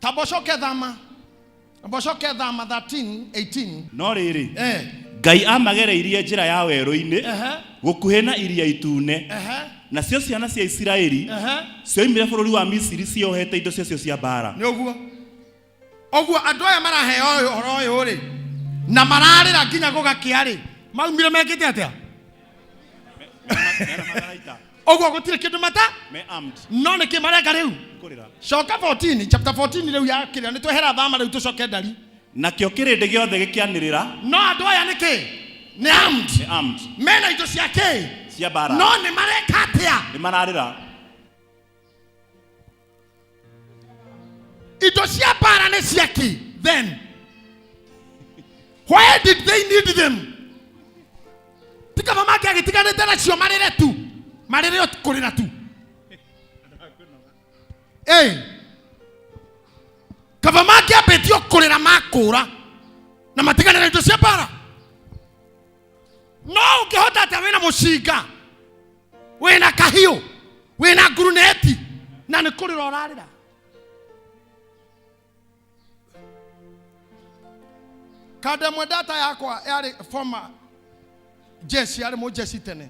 Tamba ũcoke thama, amba ũcoke thama 13 18. No rĩrĩ, Eh. Ngai amagereirie njĩra ya werũ-inĩ, Ehe. gũkuhĩ na iria itune. Ehe. Nacio ciana cia Isiraeli Ehe. cioimire bũrũri wa Misiri ciohete indo ciacio cia mbaara. Nĩ ũguo ũguo andũ aya maraheo ũyũ ũhoro ũyũ rĩ, na mararĩra nginya gũgakĩa rĩ, maumire mekĩte atĩa? Mena matharaita. Ũguo gũtirĩ kĩndũ mata. Me armed. No nĩkĩ mareka rĩu? Kũrĩra. Coka 14, chapter 14 rĩu ya kĩrĩa nĩ twehera thama, rĩu tũcoke ndari. Nakĩo kĩrĩndĩ gĩothe gĩkĩanĩrĩra. No andũ aya nĩkĩ nĩ armed? Nĩ armed. Mena indo cia kĩ? Cia mbaara. No nĩ mareka atĩa? Nĩ mararĩra. Indo cia mbara nĩ cia kĩ? Then why did they need them? Ti kaba mangĩagĩtiganĩte nacio marĩre tu, marĩre o kũrĩra tu. Ĩ kaba mangĩambĩtio kũrĩra makũra na matigane na indo cia mbara. No ũngĩhota atĩa wĩna mũcinga, wĩna kahiũ, wĩna nguruneti, na nĩ kũrĩra ũrarĩra? Kanda ĩmwe data yakwa yarĩ former jeshi, yarĩ mũjeshi tene,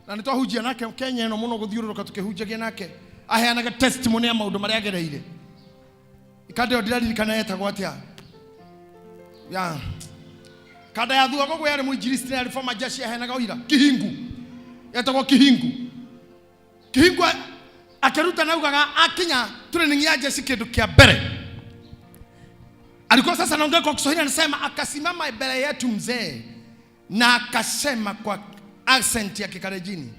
na nĩ twahunjia nake Kenya ĩno mũno, gũthiũrũrũka tũkĩhunjagia nake, aheanaga testimony ya maũndũ marĩa agereire. Kanda ĩyo ndĩraririkana yetagwo atĩa, ya kanda ya thua gogo, yarĩ mũinjilisti na yarĩ former jeshi, aheanaga ũira kihingu, yetagwo kihingu. Kihingu akĩruta naugaga akinya training ya jeshi, kĩndũ kĩa mbere alikuwa sasa anaongea kwa Kiswahili, anasema akasimama mbele yetu mzee na akasema kwa accent ya Kikarejini,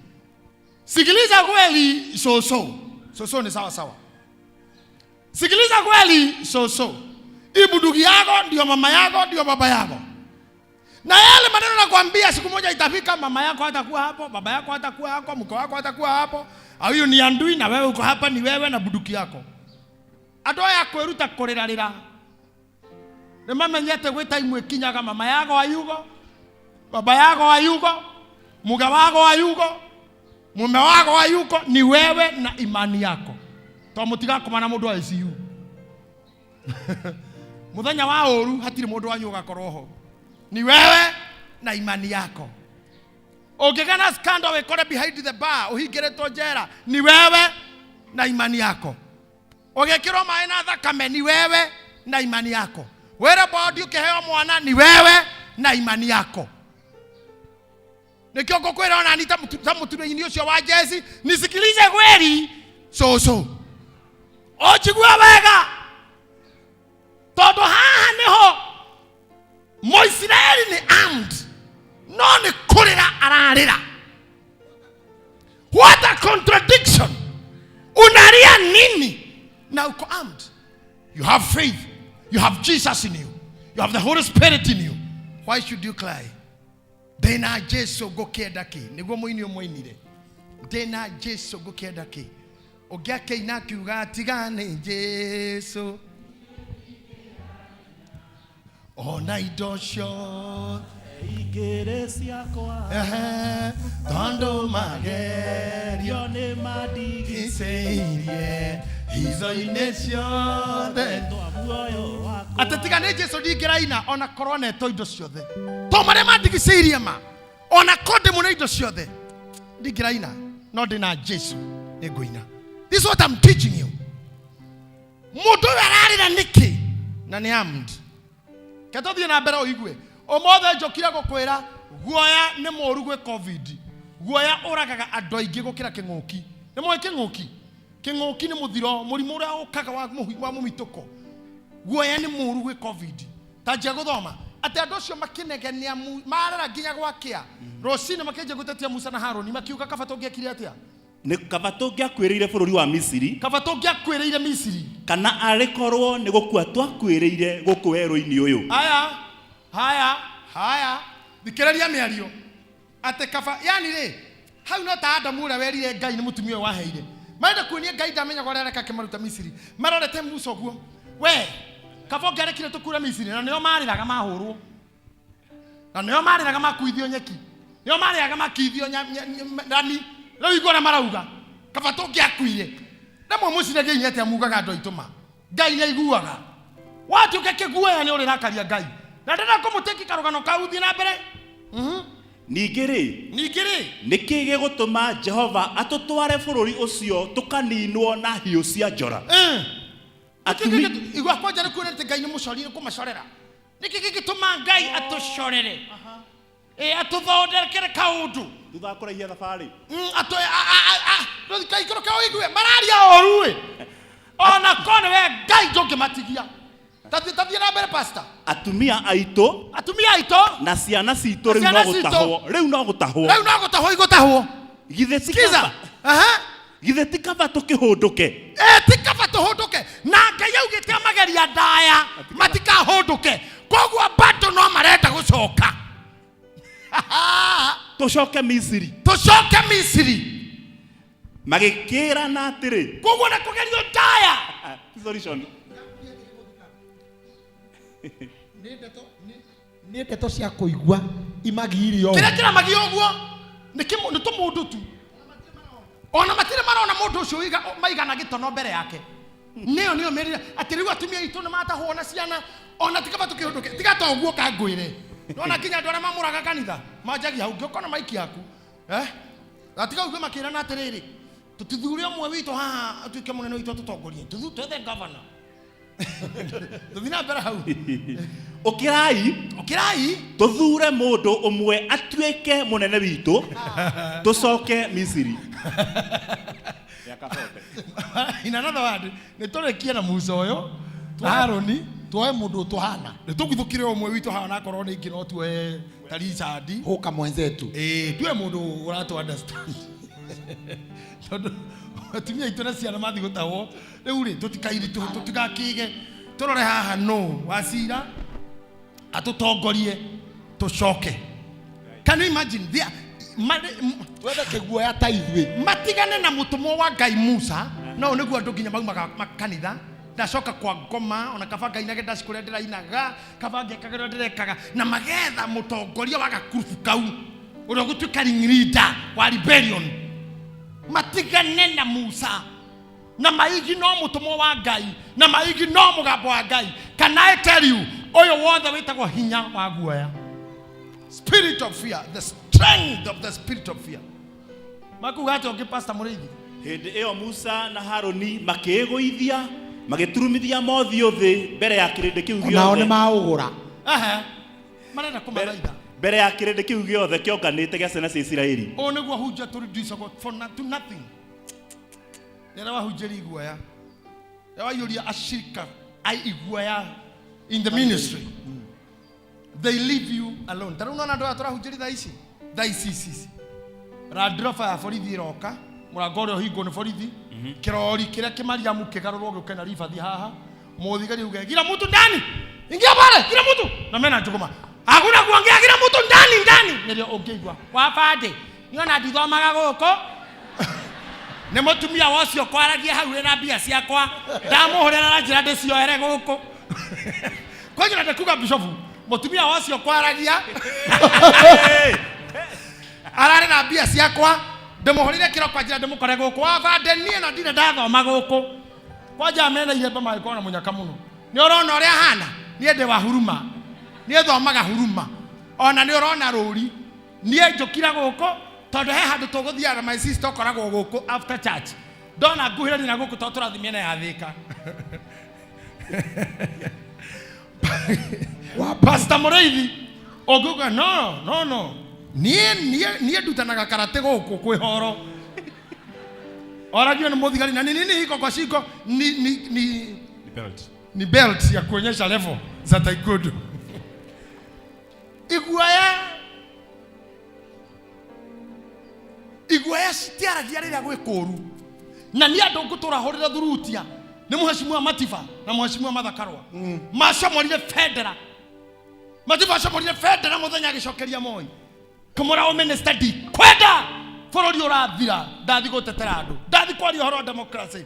"Sikiliza kweli soso." Soso ni sawa sawa. "Sikiliza kweli soso, hii bunduki yako ndio mama yako, ndio baba yako, na yale maneno nakwambia, siku moja itafika, mama yako hatakuwa hapo, baba yako hatakuwa hapo, mke wako hatakuwa hapo, au hiyo ni andui, na wewe uko hapa, ni wewe na bunduki yako." Andũ aya kwĩruta kũrĩrarĩra nĩ mamenyete gwĩ time ĩkinyaga mama yako ayugo, baba yako ayugo, muke wako ayugo, mume wako ayuko, ni wewe na imani yako, to mũtigakoma na mũndũ wa ICU muthenya wa ũru, hatirĩ mũndũ wanyu ũgakorwo ho, ni wewe na imani yako. Ũngĩgĩa na scandal wĩkore behind the bar, ũhingĩrĩtwo njera, ni wewe na imani yako. Ũgĩkĩrwo maĩ na thakame, ni wewe na imani yako. Wĩre bodi ũkĩheo mwana, ni wewe na imani yako. Nĩkĩo ngũkwĩra onani ta mũtume-inĩ ũcio wa jesi, nisikilize kweli cũcũ, ũnjigue wega, tondũ haha nĩho Mũisiraeli nĩ armed no nĩ kũrĩra ararĩra. What a contradiction! Unalia nini na uko armed? You have faith, you have Jesus in you, you have the Holy Spirit in you. Why should you cry? Ndĩna Jesu ngũkĩenda kĩ? Nĩguo mũini ũmũinire, ndĩna Jesu ngũkĩenda kĩ? Ũngĩ akĩina akiuga, tiga nĩ Jesu ona indo ciothe Igĩrĩ ciakwa. Ehe, tondũ magerio nĩ mandigicĩirie icĩirie hizo-inĩ ciothe twa muoyo wakwa. Atĩ tiga nĩ Jesu ndingĩraina, ona korwo netwo indo ciothe, to marĩa mandigicĩirie ma, ona ko ndĩ mũne indo ciothe ndingĩraina, no ndĩna Jesu nĩ ngũina. This is what I'm teaching you. Mũndũ ũyũ ararĩra nĩkĩ na nĩ armed? Ke tũthiĩ na mbere ũigue. Ũmũthĩ njũkire gũkwĩra guoya nĩ mũũru gwĩ COVID. Guoya ũragaga andũ aingĩ gũkĩra kĩng'ũki. Nĩ moĩ kĩng'ũki? Kĩng'ũki nĩ mũthiro, mũrimũ ũrĩa ũkaga wa mũmitũko. Guoya nĩ mũũru gwĩ COVID. Ta njia gũthoma atĩ andũ acio makĩnegenia, marera nginya gwakĩa rũcinĩ, makĩanjia gũtetia Musa na Harũni, makiuga, "Kaba tũngĩekire atĩa?" Nĩ kaba tũngĩakuĩrĩire bũrũri wa Misiri. Kaba tũngĩakuĩrĩire Misiri. Kana arĩ korwo nĩ gũkua twakuĩrĩire gũkũ werũ-inĩ ũyũ. Haya, haya, haya, thikĩrĩria mĩario atĩ kaba, yani rĩ, hau no ta Adamu ũrĩa werire Ngai nĩ mũtumia ũyũ waheire. Marenda kuonia Ngai ndamenyaga ũrĩa areka akĩmaruta Misiri. Marorete Musa ũguo, we kaba ũngĩarekire tũkure Misiri. Na nĩo marĩraga mahũrwo, na nĩo marĩraga makuithio nyeki, nĩo marĩraga makithio rami. Rĩu igua ũrĩa marauga, kaba tũngĩakuire. Rĩmwe mũciragia atĩa mugaga andũ aitũ ma Ngai nĩ aiguaga. Watuĩka kĩguoya nĩ ũrĩrakaria Ngai. Na ndĩrenda kũmũtĩki karũgano kau thiĩ na mbere. Ningĩ rĩ, Ningĩ rĩ, nĩ kĩĩ gĩgũtũma Jehova atũtware bũrũri ũcio tũkaninwo na hiũ cia njora? Igua kwanja nĩ kuona atĩ Ngai nĩ mũcori nĩ kũmacorera. Nĩkĩ gĩgĩtũma Ngai atũcorere? Ĩ atũthondekere kaũndũ. Thutha wa kũraihia thabarĩ. Ikũrũke ũigue mararia ũru ĩ. Ona korwo nĩwe Ngai ndũngĩmatigia. Tathiĩ na mbere pastor. Atumia aitũ Atumia aitũ na ciana citũ rĩu Ciana no citũ. gũtahwo, rĩu no gũtahwo. Rĩu no gũtahwo igũtahwo. Githĩ ti Kiza. kaba, Aha. githĩ ti kaba tũkĩhũndũke? Ĩ ti kaba tũhũndũke. Na Ngai augĩte amageria ndaya matikahũndũke. Koguo bado no marenda gũcoka. Tũcoke Misiri. Tũcoke Misiri. Magĩkĩrana atĩrĩ. Koguo na kũgerio ndaya. Solution. Nĩ ndeto cia kũigua imagirio. Kĩrĩa kĩramagia ũguo nĩ nĩ tũmũndũ tu. Ona matirĩ marona mũndũ ũcio maigana gĩtono mbere yake. Nĩyo nĩyo merire atĩ rĩu atumia aitũ nĩ matahwo na ciana ona ti kaba tũkĩhũndũke. Tiga to ũguo kangwĩre. Nona nginya andũ arĩa mamũraga kanitha manjagia hau ngĩũka na maiki yaku. Na tiga ũguo makĩrana atĩrĩrĩ, tũtithure ũmwe witũ haha atuĩke mũnene witũ atũtongorie. Twethe governor. Tũthiĩ na mbere hau. Ũkĩrai, Ũkĩrai. Tũthure mũndũ ũmwe atuĩke mũnene witũ, tũcoke Misiri. In another word, nĩ tũrĩkie na Musa ũyũ, na Harũni, tuoe mũndũ ũtũhana. Nĩ tũguthũkire ũmwe witũ haha na akorwo nĩ ingĩ no tuoe ta Richard. Hũka mwenzetu. Ĩĩ, tuoe mũndũ ũratũ understand. Tondũ atumia aitũ na ciana mathiĩ gũtahwo, rĩu rĩ, tũtigakĩge, tũrore haha nũ Wacira atũtongorie tũcoke. Can you imagine? They are, Twethe kĩguoya ta ithuĩ. Matigane na mũtũmwo wa Ngai Musa, no nĩguo andũ nginya maumaga makanitha. Ndacoka kwa ngoma, ona kaba ngainage ndaci kũrĩa ndĩrainaga, kaba ngekaga ũrĩa ndĩrekaga, na magetha mũtongoria wa gakurubu kau, ũrĩa ũgũtuĩka ringleader wa rebellion. Matigane na Musa. Na maigi no mũtũmwo wa Ngai, na maigi no mũgambo wa Ngai. Can I tell you, ũyũ wothe wĩtagwo hinya wa guoya. Spirit of fear, the strength of the spirit of fear. Makuga atĩa ũngĩ, Pastor Mũrĩithi? Hĩndĩ ĩyo Musa na Harũni makĩĩgũithia, magĩturumithia mothiũ thĩ mbere ya kĩrĩndĩ kĩu Onao nĩ gĩothe. maũgũra. Aha. Marenda kũmathaitha. Mbere ya kĩrĩndĩ kĩu gĩothe kĩonganĩte gĩa ciana cia Isiraeli. Ũũ nĩguo hunjia tũreduce for to nothing. Rĩrĩa wahunjĩria iguoya, rĩrĩa waiyũria ashirika a iguoya in the ministry, they leave you alone. Ta rĩu nona andũ aya tũrahunjĩria thaa ici, thaa ici ici ici. Land Rover ya borithi ĩroka, mũrango ũrĩa ũhingwo nĩ borithi, kĩrori kĩrĩa kĩmariamu kĩgarũrwo gĩũke na ribathi haha, mũthigari uge kila mtu ndani, ingia pale, kila mtu na mena njũgũma. Hakuna kuongea, kila mtu ndani ndani. Nĩrĩo ũngĩigua kwa bande, niĩ ona ndithomaga gũkũ. Nĩ mũtumia wa ũcio kwaragia hau wĩna mbia ciakwa, ndamũhũrĩra na njĩra ndĩcioere gũkũ. Kwanjĩra ndĩkuga bishofu, mũtumia wa ũcio kwaragia ararĩ na mbia ciakwa, ndĩmũhũrĩre kĩroko njĩra ndĩmũkore gũkũ. Wa bande niĩ na ndirĩ ndathoma gũkũ. Kwanja mena ihembe magĩkorwo na mũnyaka mũno. Nĩ ũrona ũrĩa hana? Niĩ ndĩ wa huruma. Niĩ thomaga huruma. Ona nĩ ũrona rũri. Niĩ njũkira gũkũ tondũ he handũ tũgũthiaga na my sister ũkoragwo gũkũ after church. Ndona nguhĩrĩria na gũkũ tondũ tũrathiĩ mĩena ya Thĩka. Pastor Mũrĩithi ũngiuga no no no. Niĩ ndutanaga karate gũkũ kwĩ horo. Oragio nĩ mũthigari na ni nini iko kwa shingo ni ni ni Belt. Ni belt ya kuonyesha level za taekwondo. Iguoya iguoya citiaragia rĩrĩa gwĩ kũũru. Na nĩ andũ ngũtũra hũrĩra thurutia nĩ mũheshimiwa Matiba na mũheshimiwa Martha Karua. Macomorire bendera. Matiba acomorire bendera mũthenya agĩcokeria Moi. Kũmũra o minister ndikwenda bũrũri ũrathira, ndathi gũtetera andũ, ndathi kwaria ũhoro wa democracy.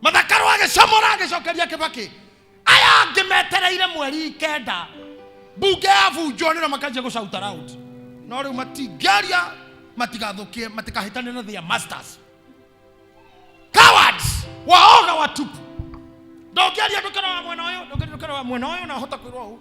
Martha Karua agĩcomora agĩcokeria Kibaki. Aya angĩ metereire mweri kenda mbunge yabunjwo nĩro makanjia gũ shout around. No rĩu matingĩaria, matigathũkie, matikahĩtanie na their masters. Cowards! Waoga watupu. Ndũngĩaria ndũkĩra wa mwena ũyũ, ndũngĩaria ndũkĩra wa mwena ũyũ na hota kwĩrwo ũũ.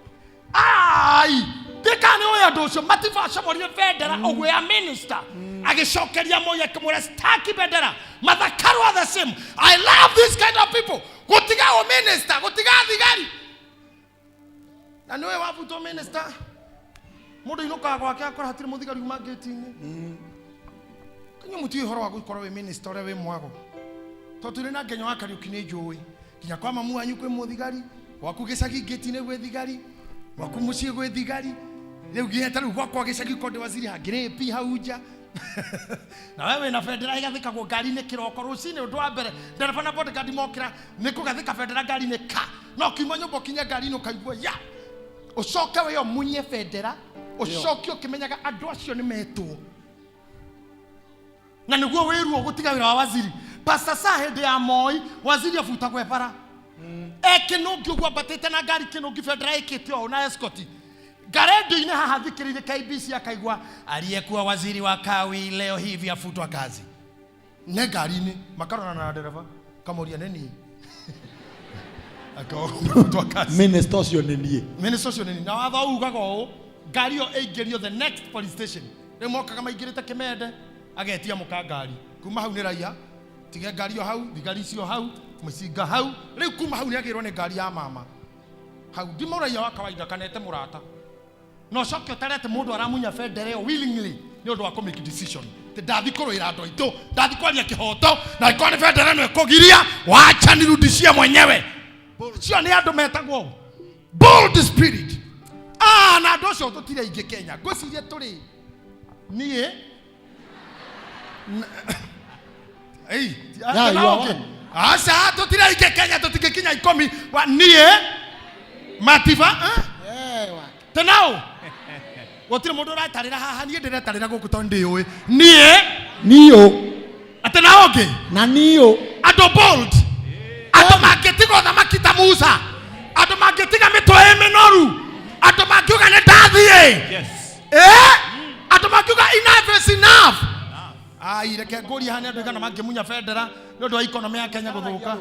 Ai, ndĩka nĩ ũyũ andũ ũcio Matiba acomorire bendera ũguo ya minister. Agĩcokeria Moi akĩmwĩra staki bendera. Mathakaru are the same. I love this kind of people. Gũtiga ũ minister, gũtiga thigari. Na nĩ ũyũ wabutwo minister. Mũndũ inũkaga gwake akora hatirĩ mũthigari uma ngĩti-inĩ. Inyuĩ mũtiũĩ ũhoro wa gũkorwo wĩ minister ũrĩa wĩ mwago. Tondũ tũrĩ na Ngenya wa Kariũki nĩ njũĩ. Nginya kwa mamu wanyu kwĩ mũthigari, gwaku gĩcagi ngĩti-inĩ gwĩ thigari, gwaku mũciĩ gwĩ thigari. Rĩu nginya ta rĩu gwakwa gĩcagi konde waziri hangĩrĩ AP hau nja. Na we wĩna bendera ĩgathĩkagwo ngari-inĩ kĩroko rũcinĩ ũndũ wa mbere ndereba na bodyguard mokĩra nĩ kũgathĩka bendera ngari-inĩ ka no kiuma nyũmba ũkinye ngari-inĩ ũkaigua ya ũcoke we ũmunye bendera ũcoke ũkĩmenyaga andũ acio nĩ metwo na nĩguo wĩruo gũtiga wĩra wa waziri. Pastor sa hĩndĩ ya Moi waziri abutagwo bara ekinũngi ũguo ambatĩte na ngari kĩnũngi bendera ĩkĩte ũũ na escort ngarendio-inĩ haha thikĩrĩire KBC akaigua aliyekuwa waziri wa kawi leo hivi afutwa kazi ne ngari-inĩ makarorana na ndereba kamoria nĩ niĩ akafutwa kazi. Minister ũcio nĩ niĩ. Minister ũcio nĩ niĩ. Na watho ugaga ũũ ngari ĩyo ĩingĩrio the next police station. Rĩu mokaga maingĩrĩte kĩmende agetia mũka ngari kuma hau nĩ raia tige ngari ĩyo hau thigari icio hau mũcinga hau rĩu kuma hau nĩ agĩrwo nĩ ngari ya mama hau ndi mũraia wa kawaida kanete mũrata na ũcoke ũtarete mũndũ aramunya bendera ĩyo willingly nĩ ũndũ wa kũ make decision Ti ndathi kũrũĩra andũ aitũ ndathi kwaria kĩhoto na ĩkorwo nĩ bendera ĩno ĩkũgiria wacha nirudishie mwenyewe. Cio nĩ andũ metagwo bold spirit. Ah, na andũ acio tũtirĩ aingĩ Kenya ngwĩciria tũrĩ niĩ. Ei, Yeah, you are one. Aca tũtirĩ aingĩ Kenya tũtingĩkinya ikũmi wa niĩ Matiba eh? Eh, wake. Tenao gũtirĩ mũndũ ũretarĩra haha niĩ ndĩretarĩra gũkũ tondũ ndĩũĩ niĩ Niũ. atĩ nao ũngĩ Na niũ. Andũ bold andũ mangĩtiga ũthamaki ta Musa andũ mangĩtiga mĩtwe ĩ mĩnoru andũ mangiuga nĩ ndathiĩ. Yes. Eh? Andũ mangiuga enough is enough. Ai reke ngũrie haha nĩ andũ aigana mangĩmunya bendera nĩ ũndũ wa economy ya Kenya gũthũka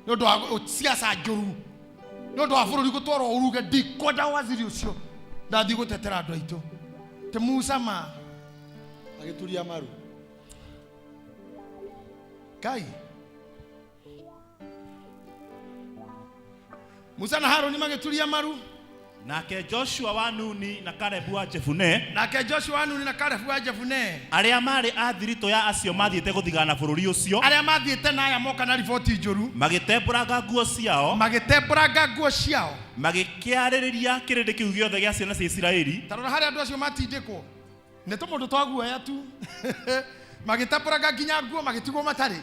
nĩ ũndũ wa siasa njũru nĩ ũndũ wa bũrũri gũtwarwo ũruge ndikwenda waziri ũcio ndathiĩ gũtetera andũ aitũ ti Musa ma Agĩturia maru. Ngai Musa na Haruni magĩturia maru. Nake Joshua wa Nuni na Kalebu wa Jefune nake Joshua wa Nuni na Kalebu wa Jefune arĩa marĩ a thiritũ ya acio mathiĩte gũthigana bũrũri ũcio arĩa mathiĩte na aya moka na riboti njũru magĩtembũranga nguo ciao magĩtembũranga nguo ciao magĩkĩarĩrĩria kĩrĩndĩ kĩu gĩothe gĩa ciana cia Isiraeli. Ta rora harĩa andũ acio matindĩkwo nĩ tũmũndũ twa guoya tu magĩtembũranga nginya nguo magĩtigwo matarĩ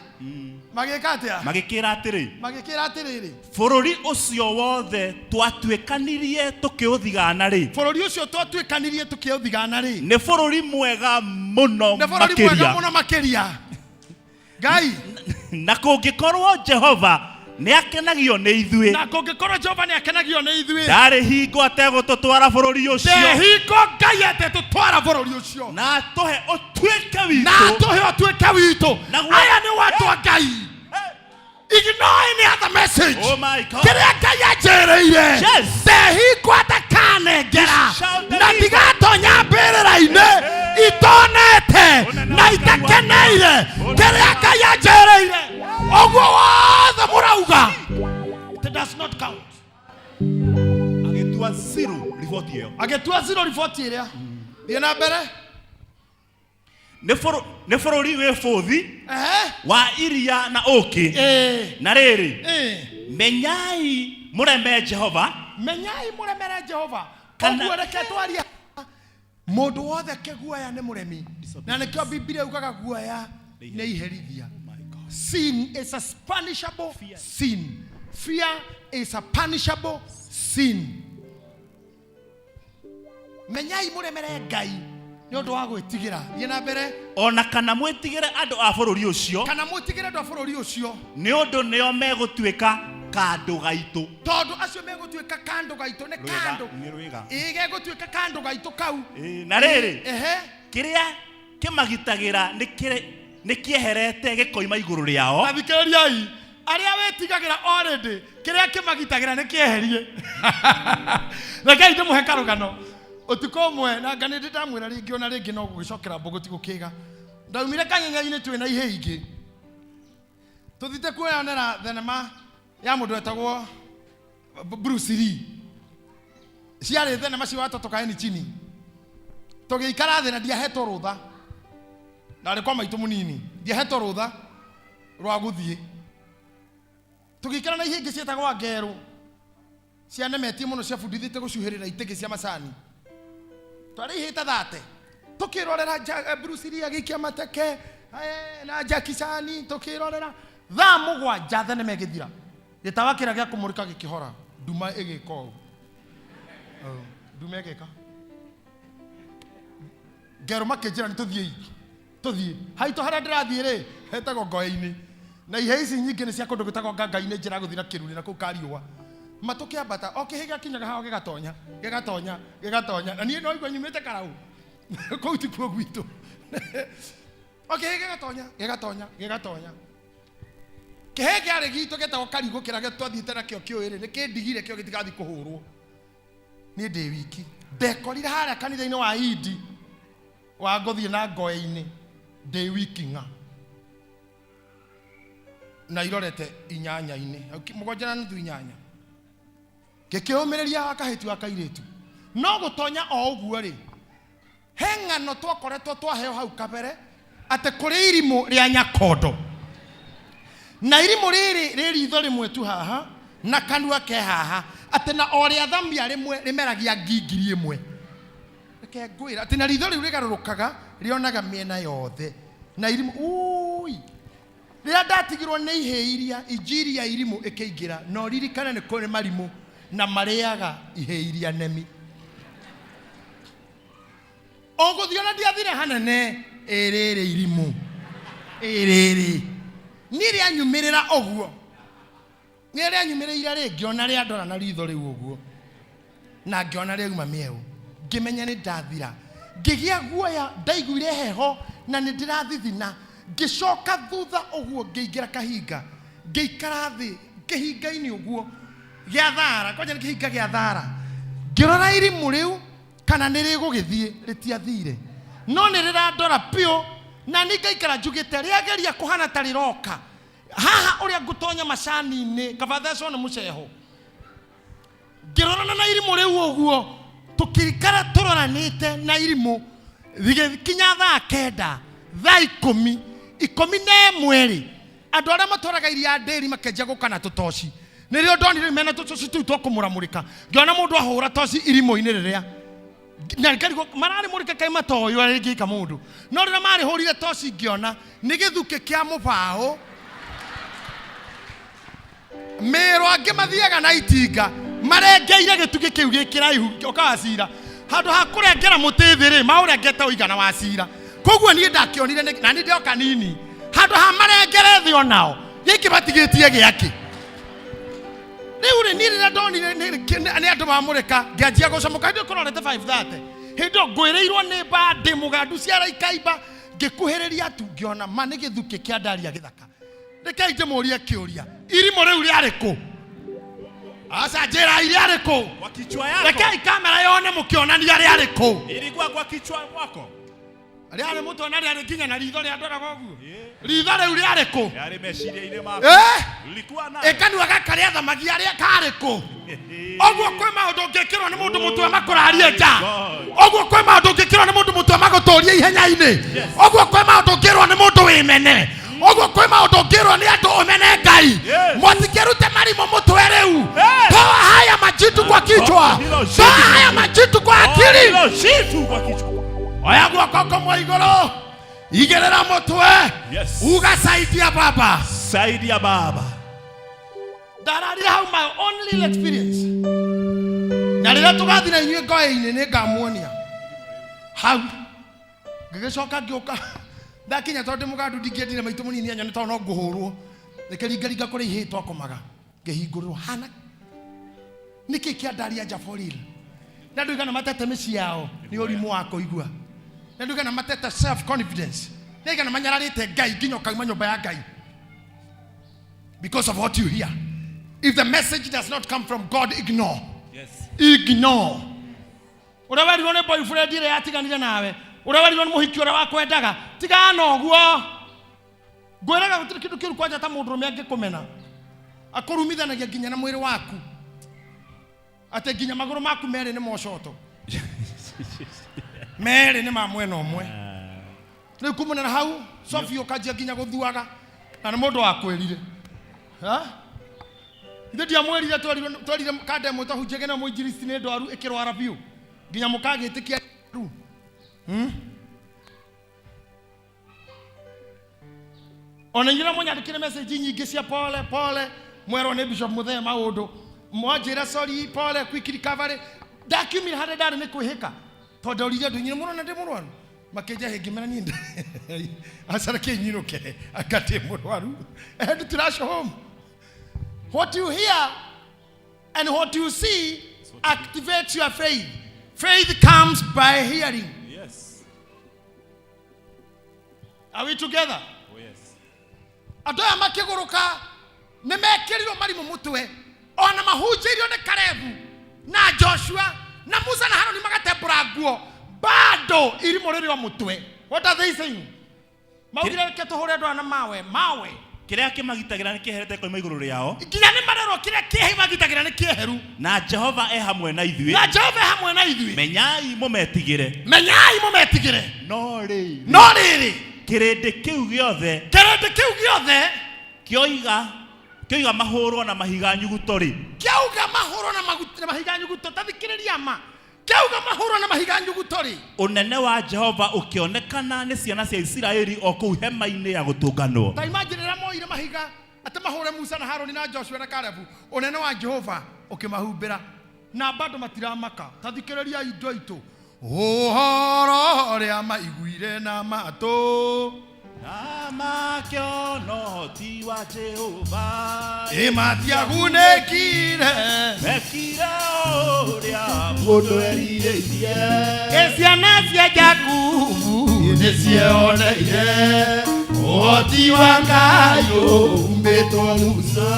magĩka atĩa Magĩkĩra atĩrĩ magĩkĩra atĩrĩrĩ bũrũri ũcio wothe twatuĩkanirie tũkĩũthigana rĩ bũrũri ũcio twatuĩkanirie tũkĩũthigana rĩ nĩ bũrũri mwega mũno nĩ bũrũri mwega makĩria mũno makĩria Ngai na kũngĩkorwo Jehova nĩ akenagio nĩ ithuĩ na kũngĩkorwo Jehova nĩ akenagio nĩ ithuĩ ndarĩ hingo ategũtũtwara bũrũri ũcio ndehingo Ngai atetũtwara bũrũri ũcio na atũhe ũtuĩke na witũ atũhe ũtuĩke witũ. Naguo- Aya nĩ watu a Ngai. Ignore any other message. Oh my God. Kĩrĩa Ngai anjĩrĩire Yes. ndehingo atakanengera Shall na deliver. ndigatonya mbĩrĩra-inĩ itonete na itakeneire kĩrĩa Ngai anjĩrĩire ũguo wothe mũrauga it does not count. Agĩtua zero riboti ĩyo. Agĩtua zero riboti ĩrĩa. Thiĩ na mbere. Nĩ bũrũri wĩ bũthi Ehe. wa iria na ũũkĩ. Ĩĩ. Na rĩrĩ Ĩĩ. menyai mũreme Jehova menyai mũremere Jehova Kana- ũguo reke twarie mũndũ wothe kĩguoya nĩ mũremi na nĩkĩo Biblia yugaga guoya nĩ iherithia. Sin is a punishable sin. Fear is a punishable sin. Menyai mũremere Ngai nĩ ũndũ wa gwĩtigĩra. Thiĩ na mbere. Ona kana mwĩtigĩre andũ a bũrũri ũcio kana mwĩtigĩre andũ a bũrũri ũcio nĩ ũndũ nĩo megũtuĩka kandũ gaitũ. Tondũ acio megũtuĩka kandũ gaitũ nĩ Rwĩga, kandũ nĩ rwĩga. Ĩĩ gegũtuĩka kandũ gaitũ kau. Ĩĩ, na rĩrĩ Ehe. kĩrĩa kĩmagitagĩra nĩ kĩeherete gĩkoima igũrũ rĩao. Tathikĩrĩriai Arĩa wĩtigagĩra already, kĩrĩa kĩmagitagĩra nĩ kĩeherie. Rekei ndĩmũhe karũgano. Ũtukũ ũmwe, na nga nĩ ndĩ ndamwĩra rĩngĩ ona rĩngĩ no gũgĩcokera mbũgũ ti gũkĩga. Ndaumire kanyenya-inĩ twĩ na ihĩĩ ingĩ. Tũthiĩte kuoyonera thenema ya mũndũ wetagwo Bruce Lee. Ciarĩ thenema cia watoto kaeni chini. Tũgĩikara thĩ na ndiahetwo rũtha. Ndarĩ kwa maitũ mũnini. Ndiahetwo rũtha rwa gũthiĩ. Tũgĩikara na ihĩĩ ingĩ ciĩtagwo ngerũ. Cianemetie mũno ciabundithĩte gũcuhĩrĩra itĩkĩ cia macani. Twarĩ ihĩĩ ta thate. Tũkĩrorera Bruce Lee agĩikia mateke, na Jackie Chan tũkĩrorera. Thaa mũgwanja thenema ĩgĩthira. Gĩtawa kĩrĩa gĩa kũmũrĩka gĩkĩhora. Nduma ĩgĩka ũũ. Oh, nduma ĩgĩka. Ngerũ makĩnjĩra nĩ tũthiĩi. Tũthiĩ. Haitũ harĩa ndĩrathiĩ rĩ, hetagwo Ngoe-inĩ. Na ihĩĩ ici nyingĩ nĩ cia kũndũ gwĩtagwo Nganga-inĩ njĩra ya gũthiĩ na Kĩrurĩ na kũu Kariũa. Ma tũkĩambata, o kĩhĩĩ gĩakinyaga haha gĩgatonya, gĩgatonya, gĩgatonya. Na niĩ no igua nyumĩte Karaũ. Kũu tikuo gwitũ. O kĩhĩĩ gĩgatonya, gĩgatonya, gĩgatonya. Kĩhĩĩ kĩarĩ gitũ gĩtagwo Karigũ kĩrĩa twathiĩte nakĩo kĩũĩ rĩ, nĩ kĩndigire kĩo gĩtigathiĩ kũhũrwo. Niĩ ndĩ wiki. Ndekorire harĩa kanitha-inĩ wa Hindi wa gũthiĩ na Ngoe-inĩ ndĩ wiki ng'a. Na irorete inyanya-inĩ, mũgwanja na nuthu inyanya. Ngĩkĩũmĩrĩria kahĩtu ga kairĩtu. No gũtonya o ũguo rĩ, he ng'ano twakoretwo twaheo hau kabere atĩ kũrĩ irimũ rĩa nyakondo. Na irimũ rĩrĩ rĩ ritho rĩmwe tu haha na kanua ke haha, atĩ na o rĩathamia rĩmwe rĩmeragia ngi ngiri ĩmwe. Reke ngwĩre atĩ na ritho rĩu rĩgarũrũkaga rĩonaga mĩena yothe. Na irimũ, ui! Rĩrĩa ndatigirwo nĩ ihĩĩ iria, injiri ya irimũ ĩkĩingĩra, na ũririkane nĩ kũrĩ marimũ na marĩaga ihĩĩ iria nemi. Ũgũthiĩ ona ndiathire hanene, ĩrĩrĩ irimũ, ĩrĩrĩ. Niĩ rĩanyumĩrĩra ũguo, niĩ rĩanyumĩrĩire rĩ, ngĩona rĩandora na ritho rĩu ũguo, na ngĩona rĩauma mĩeũ, ngĩmenya nĩ ndathira. Ngĩgĩa guoya, ndaiguire heho na nĩ ndĩrathithina. Ngĩcoka thutha ũguo ngĩingĩra kahinga, ngĩikara thĩ kĩhinga-inĩ ũguo gĩa thara, kwanja nĩ kĩhinga gĩa thara. Ngĩrora irimũ rĩu kana nĩ rĩgũgĩthiĩ, rĩtiathire. No nĩ rĩrandora biũ, na niĩ ngaikara njugĩte rĩageria kũhana ta rĩroka. Haha ũrĩa ngũtonya macani-inĩ, kaba thecwo nĩ mũceho. Ngĩrorana na irimũ rĩu ũguo, tũkĩikara tũroranĩte na irimũ, rĩgĩkinya thaa kenda, thaa ikũmi, ikũmi na ĩmwe rĩ, andũ arĩa matwaraga iria ndĩri makĩanjia gũka na tũtoci. Nĩrĩo ndonire mena tũtoci tũu twa kũmũramũrĩka. Ngĩona mũndũ ahũra toci irimũ-inĩ rĩrĩa. Na ngarigwo mararĩmũrĩka kaĩ matoĩ ũrĩa rĩngĩka mũndũ. No rĩrĩa marĩhũrire toci ngĩona nĩ gĩthukĩ kĩa mũbaũ. Mĩĩro angĩ mathiaga na itinga marengeire gĩtugĩ kĩu gĩ kĩraihu ũka wa cira. Handũ ha kũrengera mũtĩ thĩ rĩ, maũrengete ũigana wa cira. Koguo niĩ ndakĩonire na niĩ ndĩ o kanini. Handũ ha marengere thĩ onao, gĩkĩ matigĩtie gĩakĩ. Rĩu rĩ, niĩ rĩrĩa ndonire nĩ andũ mamũrĩka, ngĩanjia gũcomoka. Hĩndĩ ĩyo kũrorete 5:30. Hĩndĩ ĩyo ngwĩrĩirwo nĩ mbandĩ mũgandu cia ikaimba, ngĩkuhĩrĩria tu ngĩona ma nĩ gĩthukĩ kĩa ndaria gĩthaka. Rekei ndĩmũrie kĩũria, irimũ rĩu rĩarĩ kũ? Aca, njĩrai rĩarĩ kũ? Kwa kichwa yako. Rekei kamera yone mũkĩonania rĩarĩ kũ. Ilikuwa kwa kichwa kwako. Rĩarĩ mũtwe na rĩarĩ nginya na ritho rĩandoraga ũguo. Ritho rĩu rĩarĩ kũ? Yarĩ meciria-inĩ maku. Ulikuwa nayo. Ĩkanua gaka rĩathamagia rĩa karĩ kũ? Ũguo kwĩ maũndũ ũngĩkĩrwo nĩ mũndũ mũtwe makũrarie nja. Ũguo kwĩ maũndũ ũngĩkĩrwo nĩ mũndũ mũtwe magũtũrie ihenya-inĩ. Ũguo kwĩ maũndũ ũngĩrwo nĩ mũndũ wĩmene. Ũguo kwĩ maũndũ ũngĩrwo nĩ andũ ũmene Ngai. Mũtikĩrute marimũ mũtwe rĩu. Toa haya majitu kwa kichwa. Toa haya majitu kwa akili. Hilo jitu kwa kichwa. Oya guoko kũmwe igũrũ. Igĩrĩra mũtwe. Yes. Uga saidia baba. Saidia baba. Ndararire hau my only experience. Na rĩrĩa tũgathiĩ na inyuĩ ngoe-inĩ nĩ ngamuonia. Hau. Ngĩgĩcoka ngĩũka. Ndakinya tondũ ndĩ mũgandu ndingĩendire maitũ mũnini anyone tondũ no ngũhũrwo. Ngĩkĩringaringa kũrĩa ihĩĩ twakomaga. Ngĩhingũrĩrwo hana. Nĩkĩ kĩa ndaria nja for real? Na andũ igana matete mĩciĩ yao nĩ ũrimũ wa kũigua. Na andũ igana matete self confidence. Nĩ igana manyararĩte Ngai nginya ũkauma nyũmba ya Ngai. Because of what you hear. If the message does not come from God, ignore. Yes. Ignore. Ũrĩa werirwo nĩ boyfriend ĩrĩa yatiganire nawe, ũrĩa werirwo nĩ mũhiki ũrĩa wakwendaga, tigana na ũguo. Ngwĩraga gũtirĩ kĩndũ kĩũru kwanja ta mũndũrũme angĩkũmena. Akũrumithanagia nginya na mwĩrĩ waku. Atĩ nginya magũrũ maku merĩ nĩ mocoto. Merĩ nĩ ma mwena ũmwe. Rĩu kumana na hau, Sophie ũkanjia nginya gũthuaga. Na nĩ mũndũ wakwĩrire. Ha? Ithe ndiamwĩrire twerire kanda ĩmwe twahunjagia na mũinjilisti nĩ ndwaru ĩkĩrwara biũ. Nginya mũkagĩtĩkia rĩu. Ona inyuĩ mũnyandĩkĩre message nyingĩ cia pole pole mwerwo nĩ Bishop Muthee maũndũ mwanjĩra sorry pole quick recovery ndakiumire harĩa ndarĩ nĩ kwĩhĩka tondũ ndorire andũ inyuĩ mũrona ndĩ mũrwaru makĩnja hĩngĩ mera niĩ aca reke nyinũke anga ndĩ mũrwaru. I had to rush home. What you hear and what you see activates your faith. Faith comes by hearing. Yes. Are we together? Oh, yes. Andũ aya makĩgũrũka nĩ mekĩrirwo marimũ mũtwe ona mahunjĩirio nĩ Kalebu na Joshua na Musa na Haroni magatembũra nguo bado irimũ rĩrĩ o mũtwe. What are they saying? Maugire reke tũhũre andũ aya na mawe mawe. Kĩrĩa kĩmagitagĩra nĩ kĩeherete koima igũrũ rĩao. Nginya nĩ marerwo kĩrĩa kĩmagitagĩra nĩ kĩeheru. Na Jehova e hamwe na ithuĩ. Na Jehova e hamwe na ithuĩ. Menyai mũmetigĩre. Menyai mũmetigĩre. No rĩrĩ. No rĩrĩ. Kĩrĩndĩ kĩu gĩothe. Kĩrĩndĩ kĩu gĩothe. Kĩoiga mahũrwo na mahiga nyuguto rĩ. Kĩauga mahũrwo na mahiga nyuguto, ta thikĩrĩria ma. Kĩauga mahũrwo na mahiga nyuguto rĩ. Ũnene wa Jehova ũkĩonekana nĩ ciana cia Isiraeli o kũu hema-inĩ ya gũtũnganwo. Ta imagine rĩrĩa moire mahiga atĩ mahũre Musa na Haroni na Joshua na Kalebu, ũnene wa Jehova ũkĩmahumbĩra na bado matiramaka. Ta thikĩrĩria indo itũ. Ũhoro ũrĩa maiguire na matũ. Na makĩona ũhoti wa Jehova. Ĩ matiagunĩkire. Mekire ũrĩa mũndũ erirĩirie. Ĩ ciana cia Jakubu nĩcioneire ũhoti wa Ngai ũhumbĩtwo Musa.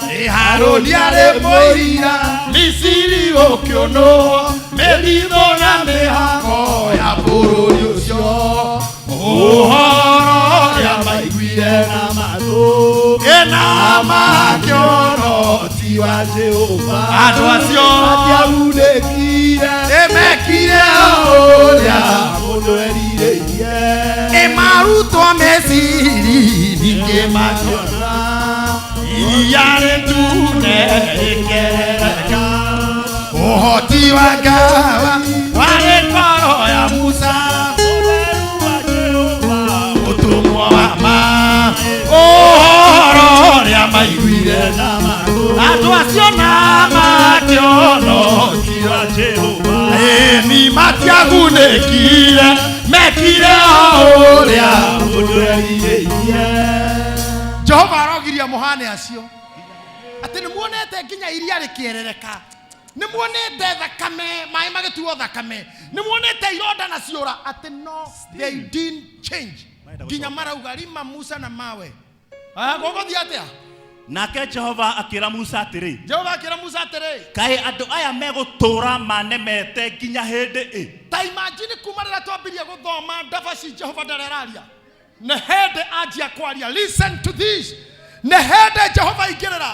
Ĩ Harũni arĩ mũira Misiri ũkĩũnũhwo mĩthithũ na mĩhako ya bũrũri ũcio. Ũhoro ũrĩa maiguire na matũ. Ĩ na makĩona ũhoti wa Jehova. Andũ acio matiagunĩkire. Ĩ mekire ũrĩa mũndũ erirĩirie. Ĩ marutwo Misiri ningĩ makĩona iria rĩtune rĩkĩerereka. Ũhoti wa Ngai warĩ ngoro ya Musa. Mũtũmwo wa ma. Ũhoro ũrĩa maiguire na matũ. Andũ acio na makĩona ũhoti wa Jehova. Ĩni matiagunĩkire, mekire o ũrĩa mũndũ erirĩirie. Jehova arogiria mũhane acio atĩ nĩ muonete nginya iria rĩkĩerereka, nĩ muonete thakame, maĩ magĩtuo thakame, nĩ muonete ironda na ciũra, atĩ no, they didn't change. Nginya marauga rima Musa na mawe. Gũgũthiĩ atĩa? Nake Jehova akĩra Musa atĩrĩ. Jehova akĩra Musa atĩrĩ. Kaĩ andũ aya megũtũũra manemete nginya hĩndĩ ĩ? Ta imagine kuma rĩrĩa twambirie gũthoma ndabaci Jehova ndarĩ araria. Nĩ hĩndĩ anjia kwaria. Listen to this. Nĩ hĩndĩ Jehova aingĩrĩra.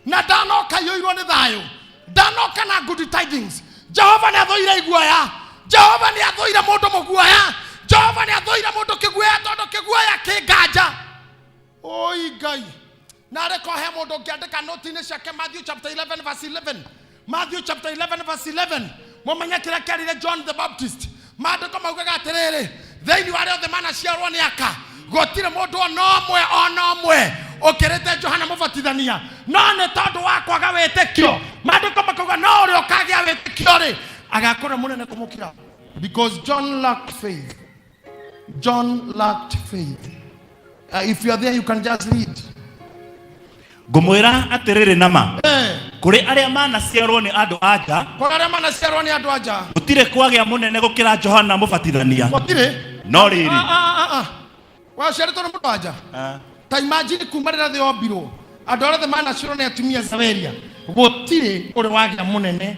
Na ndanoka iyũirwo nĩ thayũ. Ndanoka na good tidings. Jehova nĩ athũire iguoya. Jehova nĩ athũire mũndũ mũguoya. Jehova nĩ athũire mũndũ kĩguoya tondũ kĩguoya kĩ nganja. Oi Ngai. Na arĩ ko he mũndũ ũngĩandĩka noti-inĩ ciake Matthew chapter 11 verse 11. Matthew chapter 11 verse 11. Mũmenye kĩrĩa kĩarire John the Baptist. Maandĩko maugaga atĩrĩrĩ, thĩinĩ wa arĩa othe manaciarwo nĩ aka, gũtirĩ mũndũ ona ũmwe ona ũmwe ũkĩrĩte Johana Mũbatithania. No nĩ tondũ wa kwaga wĩtĩkio, maandĩko makauga no ũrĩa ũkagĩa wĩtĩkio rĩ, agakorwo mũnene kũmũkĩra. Because John lacked faith. John lacked faith. If you are there, you can just read. Ngũmwĩra atĩrĩrĩ na ma. Kũrĩ arĩa manaciarwo nĩ andũ a nja. Kũrĩ arĩa manaciarwo nĩ andũ a nja. Gũtirĩ kwagĩa mũnene gũkĩra Johana Mũbatithania. Gũtirĩ. No rĩrĩ. Waciarĩtwo nĩ mũndũ wa nja. Ta imagine kuma rĩrĩa thĩ yombirwo. Andũ arĩa othe manacirwo nĩ atumia Saveria, gũtirĩ ũrĩ wagĩa mũnene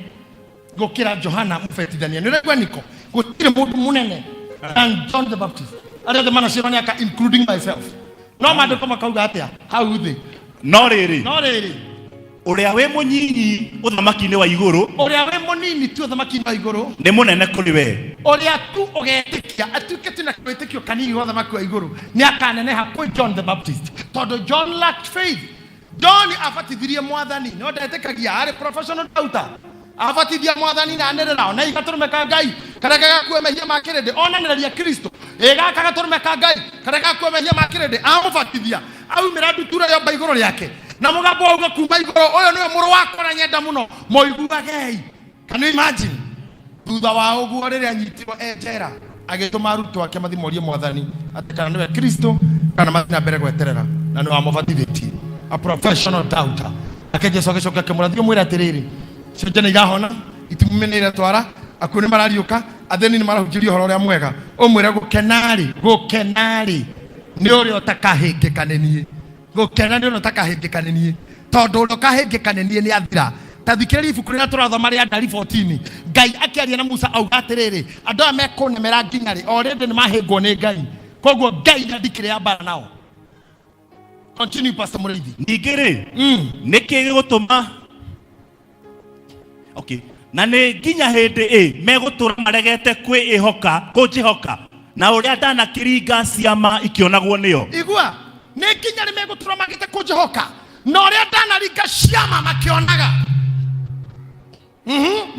gũkĩra Johana Mũbatithania. Nĩ ũraigua niko? Gũtirĩ mũndũ mũnene than John the Baptist. Arĩa othe manacirwo nĩ aka, including myself. No maandĩko makauga atĩa hau thĩ? No rĩrĩ, No rĩrĩ, ũrĩa wĩ mũnyinyi ũthamaki-inĩ wa igũrũ ũrĩa wĩ mũnini tu ũthamaki-inĩ wa igũrũ nĩ mũnene kũrĩ we. Ũrĩa tu ũgetĩkia atuĩke tu na wĩtĩkio kanini wa ũthamaki wa igũrũ nĩ akaneneha kwĩ John the Baptist, tondũ John lacked faith. John abatithirie Mwathani no ndetĩkagia, arĩ professional doubter. Abatithia Mwathani na anĩrĩra ona gatũrũme ka Ngai karĩa gagakua mehia ma kĩrĩndĩ, onanĩrĩria Kristo, ĩ gaka gatũrũme ka Ngai karĩa gakua mehia ma kĩrĩndĩ. Amũbatithia, aumĩra ndutura yomba igũrũ rĩake na mũgambo wauga kuma igũrũ, "Ũyũ nĩwe mũrũ wakwa na nyenda mũno, mũiguagei." Can you imagine? Thutha wa ũguo, rĩrĩa anyitirwo e njera, agĩtũma arutwo ake mathiĩ morie Mwathani atĩ kana nĩwe Kristo kana mathiĩ na mbere gweterera, na nĩwe wamũbatithĩtie. A professional doubter. Nake Jesu agĩcoka akĩmwĩra, "Thiĩ ũmwĩre atĩrĩrĩ, cionje nĩ irahona, itumumi nĩ iratwara, akuũ nĩ marariũka, athĩni nĩ marahunjĩrio ũhoro ũrĩa mwega. Ũmwĩre gũkena-rĩ, gũkena-rĩ nĩ ũrĩa ũtakahĩngĩka nĩ niĩ. Gũkena nĩ ũrĩa ũtakahĩngĩka nĩ niĩ, tondũ ũrĩa ũkahĩngĩka nĩ niĩ nĩ athira." Ta thikĩrĩria ibuku rĩrĩa tũrathoma rĩa Ndari 14. Ngai akĩaria na Musa auga atĩrĩrĩ, "Andũ aya mekũnemera nginya rĩ?" O rĩndĩ nĩ mahĩngwo nĩ Ngai, koguo Ngai ndandikĩrĩ mbara nao. Continue, Pastor Mũrĩithi. Ningĩ rĩ, nĩ kĩ gĩgũtũma, okay, na nĩ nginya hĩndĩ ĩ megũtũra maregete kwĩĩhoka kũnjĩhoka na ũrĩa ndanakĩringa ciama ikĩonagwo nĩo? Igua, nĩ nginya rĩ megũtũra magĩte kũnjĩhoka na ũrĩa ndanaringa ciama makĩonaga?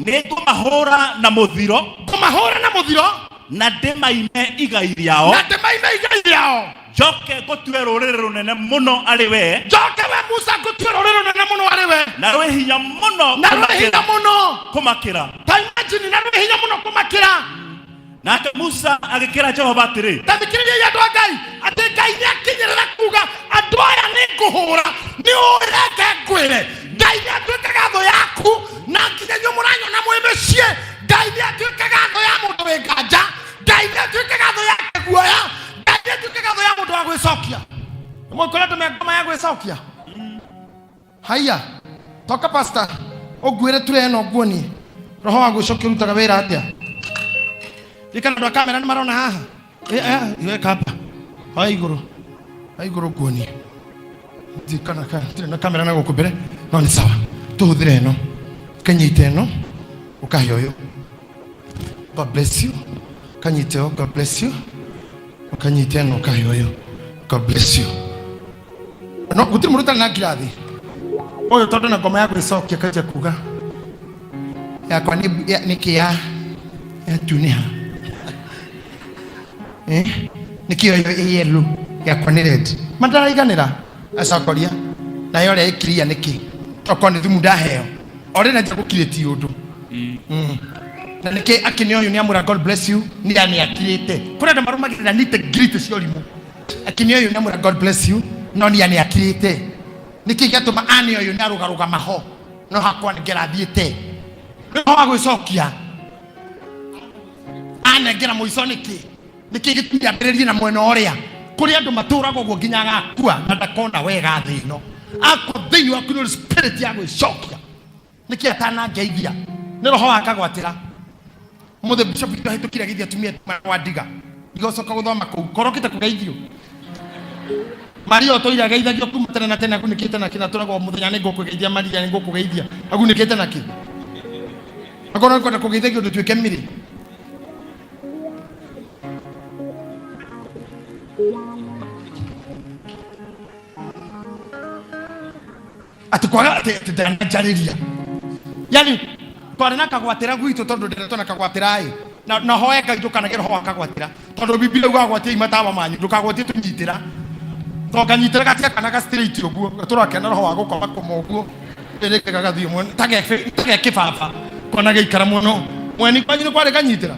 Nĩ ngũmahũra na mũthiro, Kũmahũra na mũthiro, na ndĩmaime igai rĩao, na ndĩmaime igai rĩao, njoke ngũtue rũrĩrĩ rũnene mũno arĩ we, njoke we Musa ngũtue rũrĩrĩ rũnene mũno arĩ we, na rwĩ hinya mũno na rwĩ hinya mũno kũmakĩra. Ta imagine, na rwĩ hinya mũno kũmakĩra. Nake Musa agĩkĩra Jehova atĩrĩ, Ta thikĩrĩria, andũ a Ngai, atĩ Ngai nĩ akinyĩrĩra kuga, "Andũ aya nĩ ngũhũra." Nĩ ũreke ngwĩre, Ngai nĩ atuĩkaga thũ yaku na nginya inyuĩ mũranyona mwĩ mĩciĩ. Ngai nĩ atuĩkaga thũ ya mũndũ wĩ nganja. Ngai nĩ atuĩkaga thũ ya kĩguoya. Ngai nĩ atuĩkaga thũ ya mũndũ wa gwĩcokia. Mũkũrĩ andũ me ngoma ya gwĩcokia. Haiya, toka pastor, ũnguĩre ture ĩno nguonie roho wa gwĩcokia ũrutaga wĩra atĩa. Ririkana andũ a kamera nĩ marona haha. Iweka hapa, oya igũrũ, oya igũrũ nguonie. Ndirikana ndirĩ na kamera na gũkũ mbere, no nĩ sawa. Tũhũthĩre ĩno, kanyite ĩno, ũkahe ũyũ. God bless you. Kanyite ũyũ, God bless you. Ũkanyite ĩno, ũkahe ũyũ. God bless you. No gũtirĩ mũndũ ũtarĩ na ngirathi. Ũyũ tondũ na ngoma ya gwĩcokia kanjia kuga yakwa nĩ kĩ ya yatunĩha. Eh? Nĩkĩ ĩyo ĩ yellow, yakwa nĩ red? Mataraiganĩra acokoria nayo ĩrĩa ĩkiria nĩkĩ? Okorwo nĩ thumu ndaheo orĩ na nja gũkirĩtie ũndũ. Na nĩkĩ akĩnĩ ũyũ nĩ amwĩra "God bless you"? Nĩ nĩ akirĩte. Kũrĩ andũ marũmagĩrĩra nite ngirĩte cia ũrimũ. Akĩnĩ ũyũ nĩ amwĩra "God bless you", no nĩ nĩ akirĩte. Nĩkĩ gĩatũma ane ũyũ nĩ arũgarũgama ho, no hakwa nĩ ngerathiĩte nĩ wa gwĩcokia anengera mũico nĩkĩ? Nĩkĩ gĩtũmi ambĩrĩrie na mwena ũrĩa? Kũrĩ andũ matũraga ũguo nginya agakua na ndakona wega thĩ ĩno. Akwa thĩinĩ waku nĩ spirit ya gwĩcokia. Nĩkĩ atanangeithia? Nĩ roho wa kagwatĩra. Mũthĩ bishop witũ ahĩtũkire agĩthiĩ atumia wa ndiga igocoka gũthoma kũu korokĩte kũgeithio. Maria ũtũire ageithagio kuma tene na tene agunĩkĩte na kĩ? Na tũragwo mũthenya nĩ ngũkũgeithia, Maria, nĩ ngũkũgeithia, agunĩkĩte na kĩ? Akorwo nĩ kwenda kũgeithagio ũndũ tuĩke mĩrĩ. Atĩ kwaga atĩ ndananjarĩria, yani twarĩ na kagwatĩra gwitũ, tondũ ndĩretwo na kagwatĩra ĩ na hoe Ngai ndũkanagĩe roho wa kagwatĩra, tondũ Biblia yugaga gwatiai matawa manyu, ndũkagwatie tũnyitĩra, tondũ kanyitĩra gatiakanaga straight ũguo, gatũrakena roho wa gũkoma kũma ũguo rĩrĩke gagathiĩ mwena tage kĩbaba kona gĩikara mũno mweni. Kwanyu nĩ kwarĩ kanyitĩra?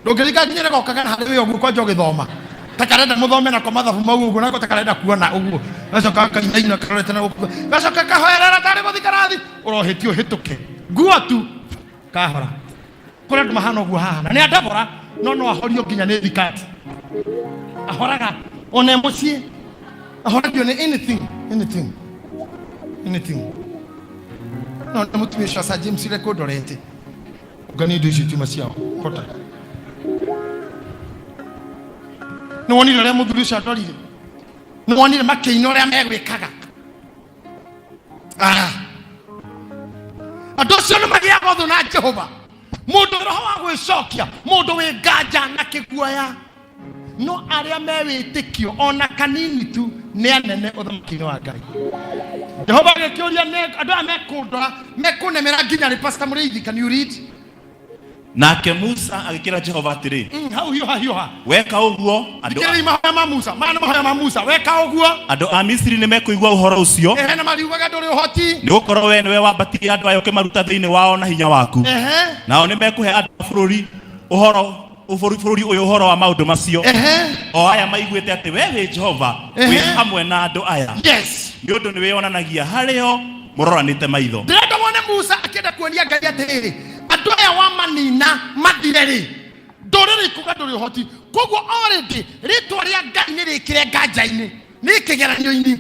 Ndũngĩrika nginya gokaga na harĩ we ũguo kwanja ũgĩthoma ta karenda mũthome nako mathabu mau ũguo, nako ta karenda kuona ũguo, gacoka kainaina karorete na gũkũ, gacoka kahoerera tarĩ gũthi karathi ũrohĩtio ũhĩtũke nguo tu kahora. Kũrĩ andũ mahana ũguo haha na nĩ andabora, no no ahorio nginya nĩ thikati. Ahoraga ona e mũciĩ, ahoragio nĩ anything, anything. Anything. No nĩ mũtumia ũcio Sir James ũrĩa kũndorete. Ũngania indo icio ciuma ciao. Kota. Nĩ wonire ũrĩa mũthuri ũcio andorire? Nĩ wonire makĩina ũrĩa megwĩkaga? Ah. Andũ acio nĩ magĩaga ũthũ na Jehova. Mũndũ roho wa gwĩcokia, mũndũ wĩ nganja na kĩguoya. No arĩa me wĩtĩkio ona kanini tu nĩ anene ũthamaki-inĩ wa Ngai. Jehova agĩkĩũria andũ aya mekũndora mekũnemera nginya rĩ? Pastor Mũrĩithi, can you read? Nake Musa agĩkĩra Jehova atĩrĩ, Hau hiũha hiũha. Weka ũguo, andũ Thikĩrĩria mahoya ma Musa. Maya nĩ mahoya ma Musa. Weka ũguo, andũ a Misiri nĩ mekũigua ũhoro ũcio, ehe, na mariugaga ndũrĩ ũhoti. Nĩ gũkorwo wee nĩwe wambatirie andũ aya ũkĩmaruta thĩinĩ wao na hinya waku. Nao nĩ mekũhe andũ a bũrũri ũhoro bũrũri ũyũ ũhoro wa maũndũ macio, o aya maiguĩte atĩ wee wĩ Jehova wĩ hamwe na andũ aya, nĩ ũndũ nĩ wĩonanagia harĩ o mũroranĩte maitho. Ndĩrenda wone Musa akĩenda kuonia Ngai atĩrĩrĩ, andũ aya wamanina mathire rĩ, ndũrĩrĩ ikuga ndũrĩ ũhoti. Koguo already rĩtwa rĩa Ngai nĩ rĩkĩre nganja-inĩ, nĩ kĩgeranio-inĩ.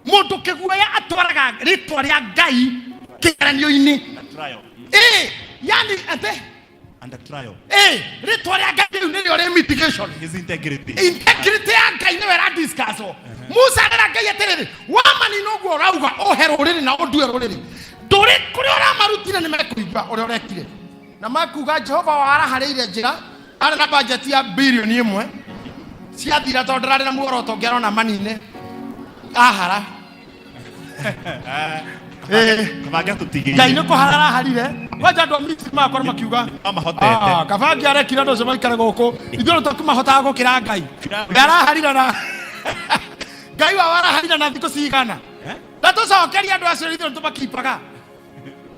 Mũndũ kĩguoya atwaraga rĩtwa rĩa Ngai kĩgeranio-inĩ. Ĩ, yani atĩ Under trial. Rĩtwa rĩa Ngai rĩu nĩrĩo rĩ mitigation. His integrity. Integrity ya Ngai nĩwe ĩra discuss. Musa arera Ngai atĩrĩrĩ, wamanina ũguo ũrauga ũhe rũrĩrĩ na ũndue rũrĩrĩ, ndũrĩ kũrĩa ũramarutire nĩ mekũigua ũrĩa ũrekire na makuga Jehova waraharĩire njĩra. Arĩ na bajeti ya bilioni 1 ciathira, tondũ ndararĩ na muoroto ũngĩ, arona manine ahara. Kabange atũtigĩire. Ngai nĩ kũhara araharire kwanja andũ a Misiri magakorwo makiuga, Amahotete. "Ah, kabangi arekire andũ acio maikare gũkũ, ithuĩ nĩ tũkĩmahotaga gũkĩra Ngai." We araharire na Ngai wao araharire na thikũ cigana na tũcokerie andũ acio, ithuĩ nĩ tũmakipaga.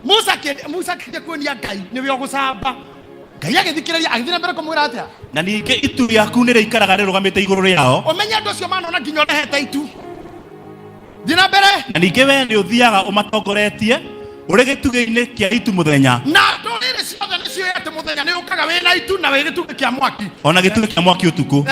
Musa akĩenda kuonia Ngai nĩwe ũgũcamba. Ngai agĩthikĩrĩria, agĩthiĩ na mbere kũmwĩra atĩa? Na ningĩ itu rĩaku nĩ rĩikaraga rĩrũgamĩte igũrũ rĩao. Ũmenye andũ acio manona nginya ũrehete itu. Thiĩ na mbere. Na ningĩ wee nĩ ũthiaga ũmatongoretie ũrĩ gĩtugĩ-inĩ kĩa itu mũthenya, Na ndũrĩrĩ ciothe nĩ ciũĩ atĩ mũthenya nĩ ũkaga wĩ na itu na wĩ gĩtugĩ kĩa mwaki, o na gĩtugĩ kĩa mwaki ũtukũ.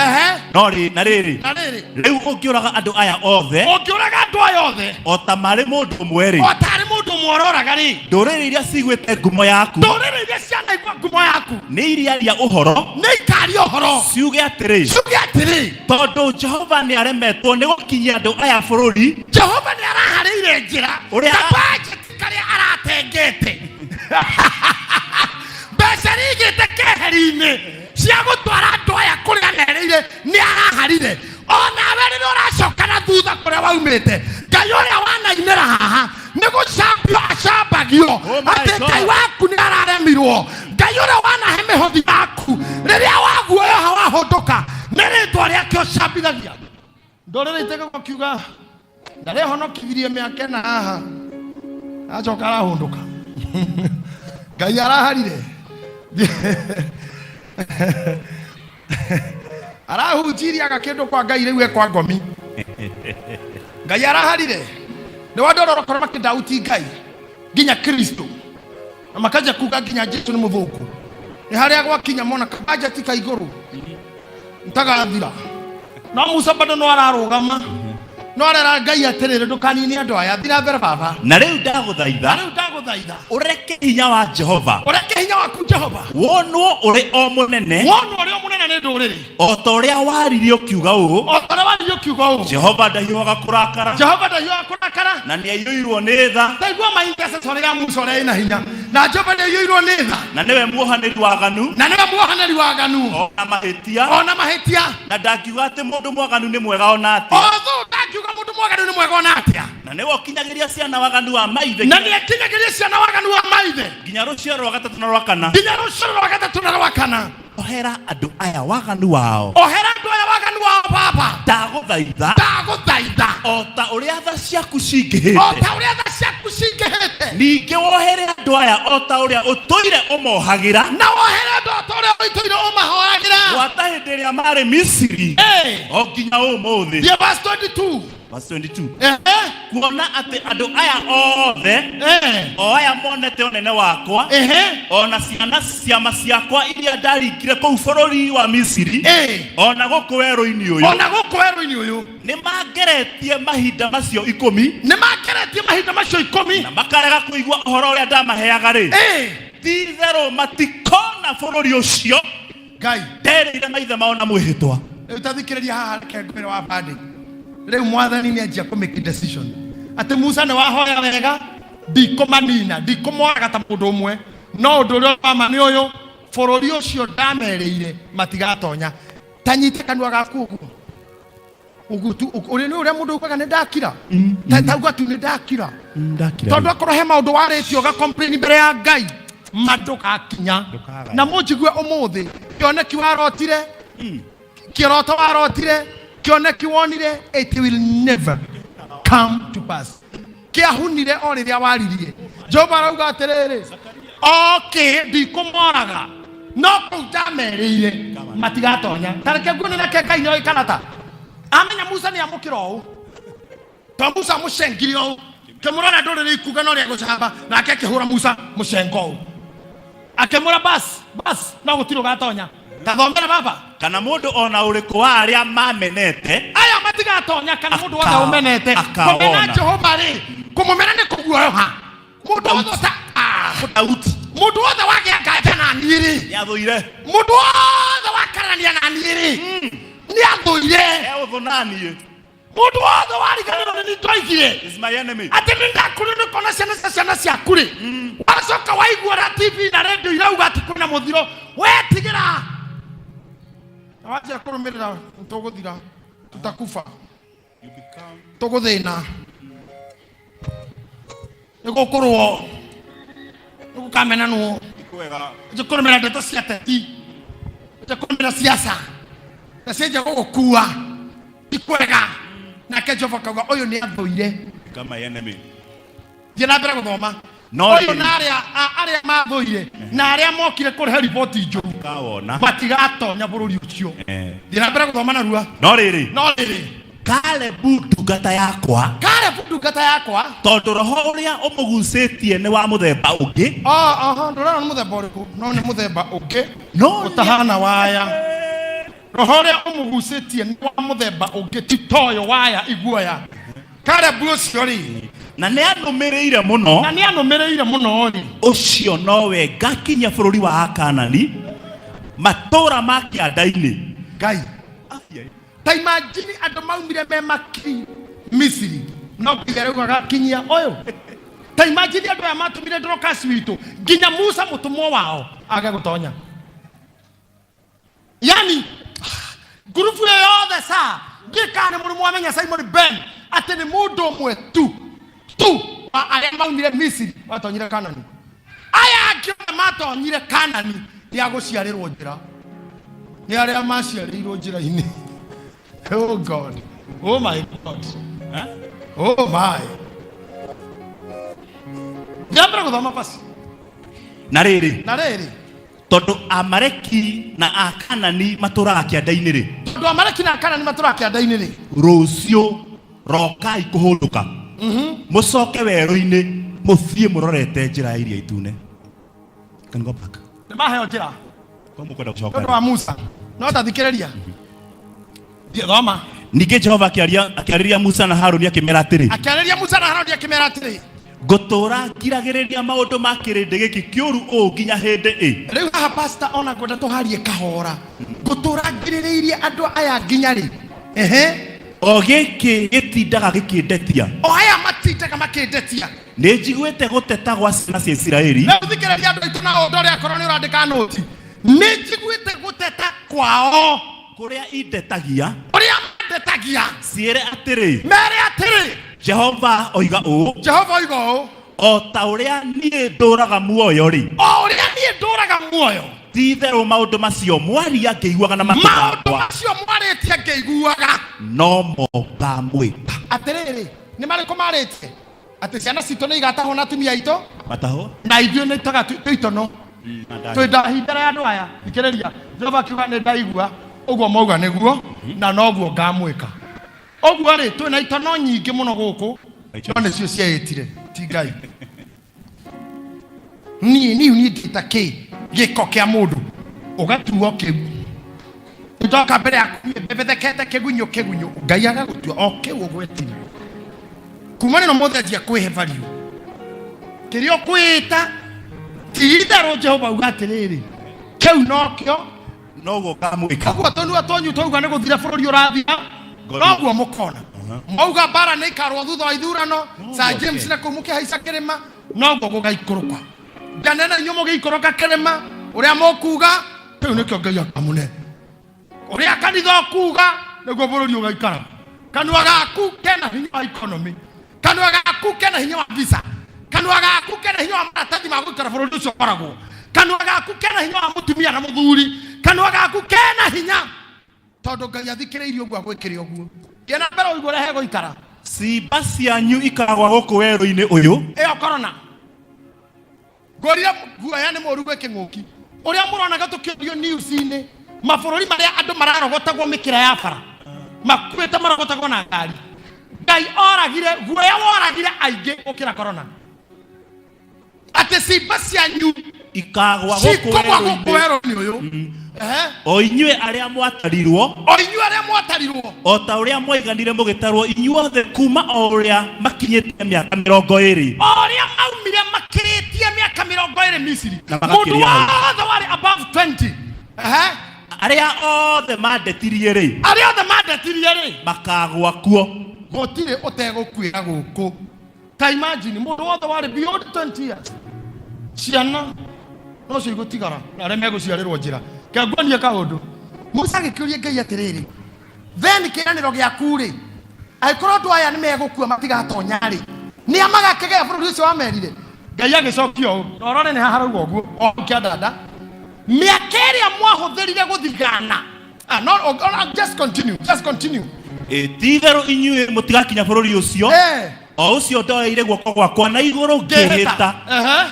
No rĩ, na rĩrĩ, Na rĩrĩ, rĩu ũngĩũraga andũ aya othe ũngĩũraga andũ aya othe o ta marĩ mũndũ ũmwe rĩ, o tarĩ mũndũ ũmwe ũroraga rĩ, ndũrĩrĩ iria ciguĩte ngumo yaku ndũrĩrĩ iria cianaigua ngumo yaku nĩ iriaria ũhoro, nĩ ikaria ũhoro, ciuge atĩrĩ, ciuge atĩrĩ, tondũ Jehova nĩ aremetwo nĩ gũkinyia andũ aya bũrũri Jehova nĩ araharĩire njĩra Ũrĩa- kabajeti karĩa aratengete mbeca rigĩte keheri-inĩ cia gũtwara andũ aya kũrĩa merĩire nĩ araharire. Onawe rĩrĩa ũracoka na thutha kũrĩa waumĩte, Ngai ũrĩa wanainĩra haha nĩ gũcambio acambagio. Oh my Atĩ God. Ngai waku nĩ araremirwo. Ngai ũrĩa wanahe mĩhothi yaku rĩrĩa waguoyoha wahũndũka, nĩ rĩtwa rĩake ũcambithagia. Ndũrĩrĩ itegagwo kiuga ndarehonokithirie mĩaka ĩna haha, acoka arahũndũka. Ngai araharire, arahunjirie aga kĩndũ kwa Ngai, rĩu ekwa ngomi. Ngai araharire nĩ wandũ arĩa ũrakorwo makĩndauti Ngai nginya Kristo na makaja kuga nginya Jesu nĩ mũthũku. Nĩ harĩa gwakinya mona kabajeti ka igũrũ ntagathira. No Musa bado no ararũgama, no arera Ngai atĩrĩrĩ, ndũkanine andũ aya. Thiĩ na mbere, baba. Na rĩu ndagũthaitha, Na rĩu ndagũthaitha, ũreke hinya wa Jehova, ũreke hinya waku Jehova, wonwo ũrĩ o mũnene, wonwo ũrĩ o mũnene nĩ ndũrĩrĩ, o ta ũrĩa waririe ũkiuga ũũ, o ta ũrĩa waririe ũkiuga ũũ, Jehova ndahiũhaga kũrakara, Jehova ndahiũhaga kũrakara, na nĩ aiyũirwo nĩ tha, Taigua ma intercessor ya Musa ũrĩa ĩna hinya. Na Jehova nĩ aiyũirwo nĩ tha, na nĩwe muohanĩri waganu na nĩwe muohanĩri waganu, o na mahĩtia, o na mahĩtia, na ndangiuga atĩ mũndũ mwaganu nĩ mwega ona atĩa, otho ndangiuga mũndũ mwaganu nĩ mwega ona atĩa, na nĩwe ũkinyagĩria ciana waganu wa maithe, na nĩ akinyagĩria ciana waganu wa maithe, nginya rũciaro rwa gatatũ na rwa kana. Nginya rũciaro rwa gatatũ na rwa kana. Ohera andũ aya waganu wao, Ohera andũ aya waganu wao, baba. Ndagũthaitha, Ndagũthaitha, o ta ũrĩa tha ciaku o cingĩhĩte, ta ũrĩa tha ciaku cingĩhĩte, ningĩ wohere andũ aya o ta ũrĩa ũtũire ũmohagĩra, na wohere andũ o ta ũrĩa Ũitũire ũmahoyagĩra. Gwata hĩndĩ ĩrĩa marĩ Misiri o nginya ũmũthĩ. Thiĩ verse 22. Verse 22. Ehe. Kuona atĩ andũ aya othe o aya monete ũnene wakwa o na ciana ciama ciakwa iria ndaringire kũu bũrũri wa Misiri o na gũkũ werũ-inĩ ũyũ, ona gũkũ werũ-inĩ ũyũ, nĩ mangeretie mahinda macio 10, nĩ mangeretie mahinda macio 10, na makarega kũigua ũhoro ũrĩa ndamaheaga rĩ, ti-itherũ matikona bũrũri ũcio Ngai nderĩire maithe mao na mwĩhĩtwa. Rĩu tathikĩrĩria haha, reke ngwĩre wa bandĩ. Rĩu mwathani nĩ anjia kũ make decision atĩ Musa, nĩ wahoya wega, ndikũmanina, ndikũmoraga ta mũndũ ũmwe, no ũndũ ũrĩa wa ma nĩ ũyũ, bũrũri ũcio ndamerĩire matigatonya. Ta nyite kanua gaku ũguo ũguo tu, ũrĩa nĩ ũrĩa mũndũ ugaga nĩ ndakira. Ta uga tu nĩ ndakira, tondũ akorwo he maũndũ warĩtie ũga complain mbere ya Ngai, ma ndũgakinya. Ndũkagaya. Na mũnjigue ũmũthĩ, kĩoneki warotire, kĩroto warotire, kĩoneki wonire, it will never come to pass. Kĩahunire o rĩrĩa waririe. Jehova arauga atĩrĩrĩ, okay, ndikũmoraga, no kũu ndamerĩire matigatonya. Ta reke nguone nake Ngai nĩoĩ kana ta amenya Musa nĩ amũkĩra ũũ, to Musa amũcengire ũũ, kĩmũrora ndũrĩrĩ ikuga no rĩa gũcamba, nake akĩhũra Musa mũcengo ũũ, akĩmũra bas bas, no gũtirĩ ũgatonya. Ta thomera baba. Kana mũndũ o na ũrĩkũ wa arĩa mamenete aya matigatonya, kana mũndũ wothe ũmenete akawona. Kũmena Jehova rĩ, kũmũmena nĩ kũguoyoha. Mũndũ wothe Daudi mũndũ wothe wagĩa nganja na niĩ rĩ, nĩathũire. Mũndũ wothe wakarania na niĩ rĩ, nĩ athũire. E ũthũ naniĩ. Mũndũ wothe wariganĩrwo nĩ niĩ ndoigire is my enemy. Atĩ nĩ ndakũrĩ nĩ kona ciana cia ciana ciaku rĩ, wacoka waigua na TV na redio irauga atĩ kwĩna mũthiro, wetigĩra na wanjia kũrũmĩrĩra, tũgũthira, tutakufa, tũgũthĩna, nĩ gũkũrwo, nĩ gũkamenanwo. Kwega. Nje kũrũmĩrĩra ndeto cia teti, nje kũrũmĩrĩra siasa na cianjia gũgũkua, ti kwega. Nake Jehova akauga ũyũ nĩ athũire. Become my enemy. Thiĩ na mbere gũthoma. No ũyũ rĩrĩ. Na arĩa arĩa mathũire na arĩa mokire kũrehe riboti njũru kawona matigatonya bũrũri ũcio. Thiĩ na mbere gũthoma narua. No rĩrĩ, no rĩrĩ, Kalebu ndungata yakwa, Kalebu ndungata yakwa, tondũ roho ũrĩa ũmũgucĩtie nĩ wa mũthemba ũngĩ, Aha, ndũrona nĩ mũthemba ũrĩkũ, no nĩ mũthemba ũngĩ no ũtahana waya. Roho ũrĩa ũmũgucĩtie nĩ wa mũthemba ũngĩ, ti toyo waya iguoya. Kalebu ũcio rĩ, na nĩ anũmĩrĩire mũno, na nĩ anũmĩrĩire mũno rĩ, ũcio nowe ngakinyia bũrũri wa Akanani, matũũra ma kĩanda-inĩ. Ngai, ta imagine andũ maumire me makiri Misiri, no nginya rĩu agakinyia ũyũ. Ta imagine andũ aya matũmire Dorcas witũ nginya Musa mũtũmwo wao age gũtonya. Yani ngurubu ĩyo yothe saa ngĩkaa nĩ mũrimũ wamenya Simon Ben atĩ nĩ mũndũ ũmwe tu tu wa arĩa maumire Misiri watonyire Kanani. Aya angĩ othe matonyire Kanani nĩ agũciarĩrwo njĩra, nĩ arĩa maciarĩirwo njĩra-inĩ. Oh God, oh my God, oh my. Njambere gũthoma basi. Na rĩrĩ, na rĩrĩ, tondũ Amaleki na Akanani matũũraga kĩanda-inĩ rĩ, tondũ Amaleki na Akanani matũraga kĩanda-inĩ rĩ, rũciũ rokai kũhũndũka, mũcoke werũ-inĩ, mũthiĩ mũrorete njĩra ya Iria Itune. Can go back. Nĩ maheo njĩra Kwa mũkwenda gũcoka. Nĩ ũndũ wa Musa. No tathikĩrĩria. Thiĩ thoma. Ningĩ Jehova akĩarĩria Musa na Haruni akĩmera atĩrĩ, Akĩarĩria Musa na Haruni akĩmera atĩrĩ, ngũtũũra ngiragĩrĩria maũndũ ma kĩrĩndĩ gĩkĩ kĩũru ũũ nginya hĩndĩ ĩ? Rĩu haha, pastor, ona ngwenda tũharie kahora. Ngũtũra ngirĩrĩirie andũ aya nginya rĩ? Ehe. O gĩkĩ gĩtindaga gĩkĩndetia. O aya matindaga makĩndetia. Nĩ njiguĩte gũteta gwa ciana cia Isiraeli. Rĩu thikĩrĩria andũ aitũ na ũndũ ũrĩa akorwo nĩ ũrandĩka nũti. Nĩ njiguĩte gũteta kwao, kũrĩa indetagia, ũrĩa mandetagia, ciĩre atĩrĩ, mere atĩrĩ, Jehova oiga ũũ, Jehova oiga ũũ, o ta ũrĩa niĩ ndũũraga muoyo rĩ, o ũrĩa niĩ ndũraga muoyo, ti itherũ maũndũ macio mwaria ngĩiguaga na matũ maũndũ makwa, macio mwarĩtie ngĩiguaga, no mo ngamwĩka. Atĩrĩrĩ, nĩ marĩkũ marĩtie? Atĩ ciana citũ nĩ igatahwo na atumia aitũ matahwo na ithuĩ nĩ tũitono. Twĩ ndahi mbere ya andũ aya. Thikĩrĩria, Jehova akiuga nĩ ndaigua ũguo mauga nĩguo na noguo ngamwĩka. Ũguo rĩ, twĩ na itono nyingĩ mũno gũkũ, no nĩcio ciaĩtire, ti Ngai. Niĩ niĩ niĩ ndĩta kĩ gĩko kĩa mũndũ ũgatuo kĩu. Ndoka mbere yaku niĩ mbebethekete kĩgunyũ kĩgunyũ, Ngai agagũtua o kĩu ũgwetire. Kuma nĩno mũthĩ anjia kwĩhe value. Kĩrĩa ũkwĩta ti itherũ. Jehova auga atĩrĩrĩ, kĩu nokĩo Noguo ngamwĩka. Ũguo tũnua twanyu twauga nĩ gũthira bũrũri ũrathira, noguo mũkona. Mauga mbara nĩ ikarũa thutha wa ithurano, Sir James na kũu mũkĩhaica kĩrĩma, noguo gũgaikũrũka. Njanene inyuĩ mũgĩikũrũka kĩrĩma, ũrĩa mũkuga kĩu nĩkĩo Ngai akamũne. Ũrĩa kanitha ũkuga nĩguo bũrũri ũgaikara. Kanua gaku kena hinya wa economy, kanua gaku kena hinya wa visa, kanua gaku kena hinya wa maratathi ma gũikara bũrũri ũcio ũkoragwo, kanua gaku kena hinya wa mũtumia na mũthuri, kanua gaku kena hinya tondũ Ngai athikĩrĩirie ũguo agwĩkĩre ũguo. Thiĩ na mbere ũigue ũrĩa hegũikara. Ciimba cianyu ikagwa gũkũ werũ-inĩ ũyũ. Ĩyo corona ngũrire guoya nĩ mũru gwĩ kĩng'ũki ũrĩa mũronaga tũkĩũrio news-inĩ, mabũrũri marĩa andũ mararogotagwo mĩkĩra ya bara makuĩte, marogotagwo na ngari. Ngai oragire guoya, woragire aingĩ gũkĩra corona. Atĩ cimba cianyu ikagwa gũkũ cikũgwa gũkũ werũ-inĩ. Werũ-inĩ ũyũ. Ehe. O inyuĩ arĩa mwatarirwo, o inyuĩ arĩa mwatarirwo, o ta ũrĩa mwaiganire mũgĩtarwo inyuothe kuma o ũrĩa makinyĩtie mĩaka 20. O ũrĩa maumire makĩrĩtie mĩaka 20 Misiri, Na mũndũ magakĩria hau. wothe warĩ above 20. Ehe. Arĩa othe mandetirie rĩ, arĩa othe mandetirie rĩ, makagwa kuo. Gũtirĩ ũtegũkuĩra gũkũ. Ta imagine mũndũ wothe warĩ beyond 20 years, ciana nocio igũtigara na arĩa megũciarĩrwo njĩra. Kenguonie kaũndũ. Musa agĩkĩũria Ngai atĩrĩrĩ, then kĩĩranĩro gĩaku rĩ, angĩkorwo andũ aya nĩ megũkua matigatonya rĩ, nĩ a magakĩgaya bũrũri ũcio wamerire? Ngai agĩcokia ũũ, na ũrore nĩ haha harauga ũguo o kĩandanda, mĩaka ĩrĩa mwahũthĩrire gũthigana. Ah, no, oh, oh, just continue, just continue. Ĩ, ti-itherũ inyuĩ mũtigakinya bũrũri ũcio, o ũcio ndoeire guoko gwakwa na igũrũ ngĩĩhĩta,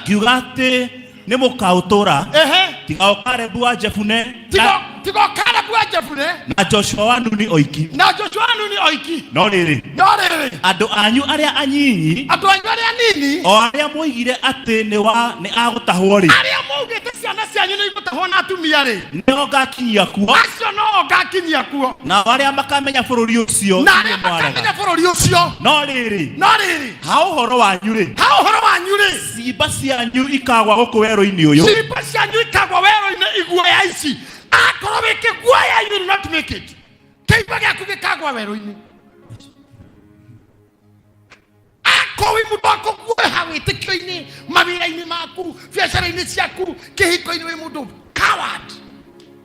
ngiuga atĩ nĩ mũkaũtũũra, tiga o Kalebu wa Jefune Tiga o Kalebu wa Jefune na Joshua wa Nuni oiki. Na Joshua wa Nuni oiki. No rĩrĩ, no rĩrĩ, andũ anyu arĩa anyinyi, andũ anyu arĩa nini, o arĩa mwoigire atĩ nĩ wa nĩ agũtahwo rĩ, arĩa maugĩte ciana cianyu nĩ igũtahwo na atumia rĩ, nĩo ngakinyia kuo. Acio no ngakinyia kuo. Nao arĩa makamenya bũrũri ũcio na arĩa inyuĩ mwarega. Makamenya bũrũri ũcio. No rĩrĩ, no rĩrĩ, ha ũhoro wanyu rĩ, ha ũhoro wanyu rĩ, ciimba cianyu ikagwa gũkũ werũ-inĩ ũyũ. Ciimba cianyu ikagwa werũ-inĩ. Iguoya ici, akorwo wĩ kĩguoya, you will not make it. Kĩimba gĩaku gĩkagwa werũ-inĩ. Akorwo wĩ mũndũ wa kũguoha wĩtĩkio-inĩ, mawĩra-inĩ maku, biacara-inĩ ciaku, kĩhiko-inĩ, wĩ mũndũ coward,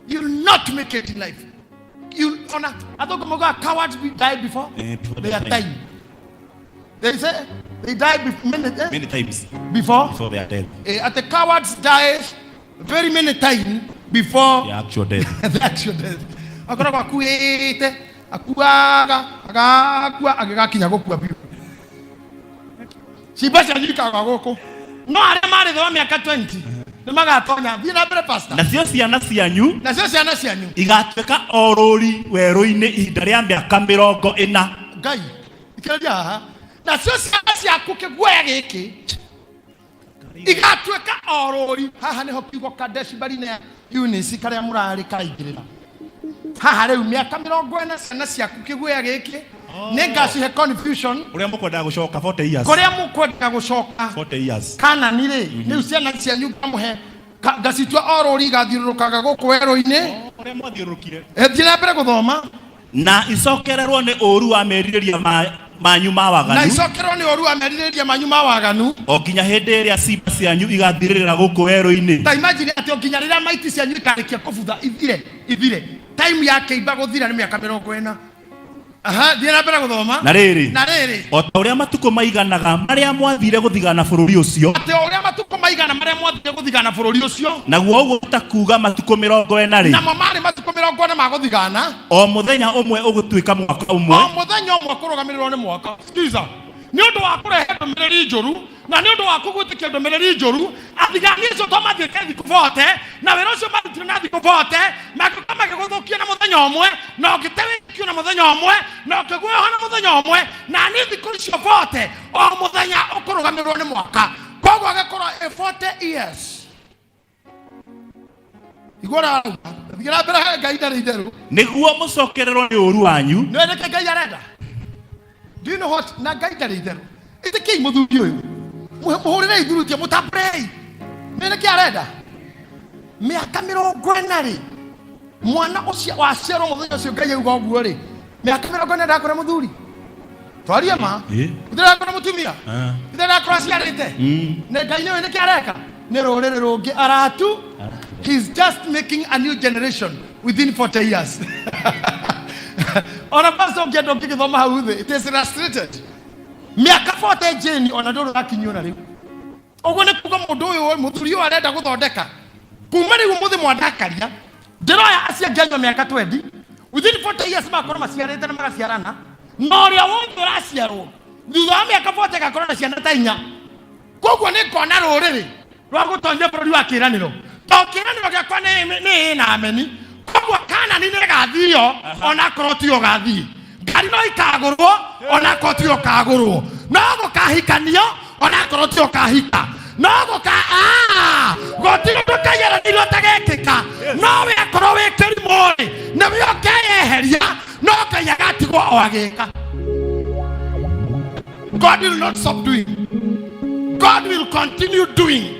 you will not make it in life. You ona athũngũ maugaga cowards be die before before their their time. time. They say they die minute, many times before before their death. At the cowards die very many time before their actual death. The actual death. Akoragwo akuĩte, akuaga, agakua, agĩgakinya gũkua biũ. Ciimba cianyu ikagwa gũkũ, no arĩa marĩ thĩ wa mĩaka 20 nĩ magatonya. Thiĩ na mbere, pastor. Nacio ciana cianyu nacio ciana cianyu igatuĩka o rũri werũ-inĩ ihinda rĩa mĩaka 40. Ngai ikĩrĩria haha. Nacio ciana ciaku, kĩguoya gĩkĩ, igatuĩka o rũri. Haha nĩho kiugo Kadeshi Barinea Eunice karĩa mũrarĩ karaingĩrĩra haha. Rĩu mĩaka 40, ciana ciaku, kĩguoya gĩkĩ, nĩ ngacihe confusion. Ũrĩa mũkwendaga gũcoka 40 years. Kũrĩa mũkwendaga gũcoka 40 years. Kanani rĩ, rĩu ciana cianyu ngamũhe ngacitua o rũri, igathiũrũrũkaga gũkũ werũ-inĩ. Ũrĩa mwathiũrũrũkire. Thiĩ na mbere gũthoma. Na icokererwo nĩ ũũru wa merirĩria manyu ma na waganu, icokerwo nĩ ũru wa merirĩria manyu ma waganu, o nginya hĩndĩ ĩrĩa ciimba cianyu igathirĩrĩra gũkũ werũ-inĩ. Ta imagine atĩ o nginya rĩrĩa maiti cianyu ikarĩkia kũbutha, ithire, ithire. Time ya kĩimba gũthira nĩ mĩaka 40. Aha, thiĩ na mbere gũthoma. Na rĩrĩ, na rĩrĩ, o ta ũrĩa matukũ maiganaga marĩa mwathire gũthigana bũrũri ũcio, atĩ o ũrĩa matukũ maigana marĩa mwathire gũthigana bũrũri ũcio, naguo ũguo ta kuuga matukũ 40 rĩ, namo marĩ matukũ 40 ma gũthigana, o mũthenya ũmwe ũgũtuĩka mwaka o ũmwe, mũthenya ũmwe kũrũgamĩrĩrwo nĩ mwaka. Sikiza. Nĩ ũndũ wa kũrehe ndũmĩrĩri njũru na nĩ ũndũ wa kũgwĩtĩkia ndũmĩrĩri njũru, athigani acio to mathiĩte thikũ bote na wĩra ũcio marutire na thikũ bote magĩũka magĩgũthũkia na mũthenya ũmwe, na ũngĩte wĩtĩkio na mũthenya ũmwe, na ũkĩguoha na mũthenya ũmwe, na nĩ thikũ icio bote o mũthenya ũkũrũgamĩrĩrwo nĩ mwaka, koguo agĩkorwo ĩ 40 years. Igua ũrĩa arauga. Thiĩ na mbere, Ngai ndarĩ itherũ. Nĩguo mũcokererwo nĩ ũũru wanyu. Nĩ nĩkĩ Ngai arenda? Do you know what? Na Ngai ndarĩ itherũ. Ĩtĩkiai mũthuri ũyũ, mũhũrĩrei thurutia, mũtambũrei. Nĩ nĩkĩ arenda? Mĩaka 40 rĩ, mwana ũcio waciarwo mũthenya ũcio Ngai auga ũguo rĩ, mĩaka 40 ndakũra mũthuri, twarie ma. Ndĩrakora mũtumia. Ndĩrakora aciarĩte. Nĩ Ngai nĩwe nĩkĩ areka? Nĩ rũrĩrĩ rũngĩ aratu. He's just making a new generation within 40 years. Ona pastor ũngĩenda ũngĩgĩthoma hau thĩ, it is illustrated. Mĩaka 40 jeni ona ndũrĩ ũrakinyio na rĩu. Ũguo nĩ kuga mũndũ ũyũ, mũthuri ũyũ arenda gũthondeka kuma rĩu ũmũthĩ mwandakaria, ndĩroya acio angĩ anyua mĩaka 20, within 40 years magakorwo maciarĩte na magaciarana, na ũrĩa wothe ũraciarwo thutha wa mĩaka 40 agakorwo na ciana ta inya. Koguo nĩ ngona rũrĩrĩ rwa gũtonyia bũrũri wa kĩĩranĩro, to kĩĩranĩro gĩakwa nĩ ĩ na ameni. Koguo Kanani nĩ ĩgathio onakorwo tiyo ũgathiĩ, ngari no ikagũrwo onakorwo tiyo ũkagũrwo, no gũkahikanio onakorwo tiyo ũkahika, no gũka gũtirĩ ũndũ Ngai eranĩire ũtagekĩka. No we akorwo wĩ kĩrimũ-rĩ, nĩwe ũkeyeheria, no Ngai agatigwo o agĩka. God will not stop doing. God will continue doing.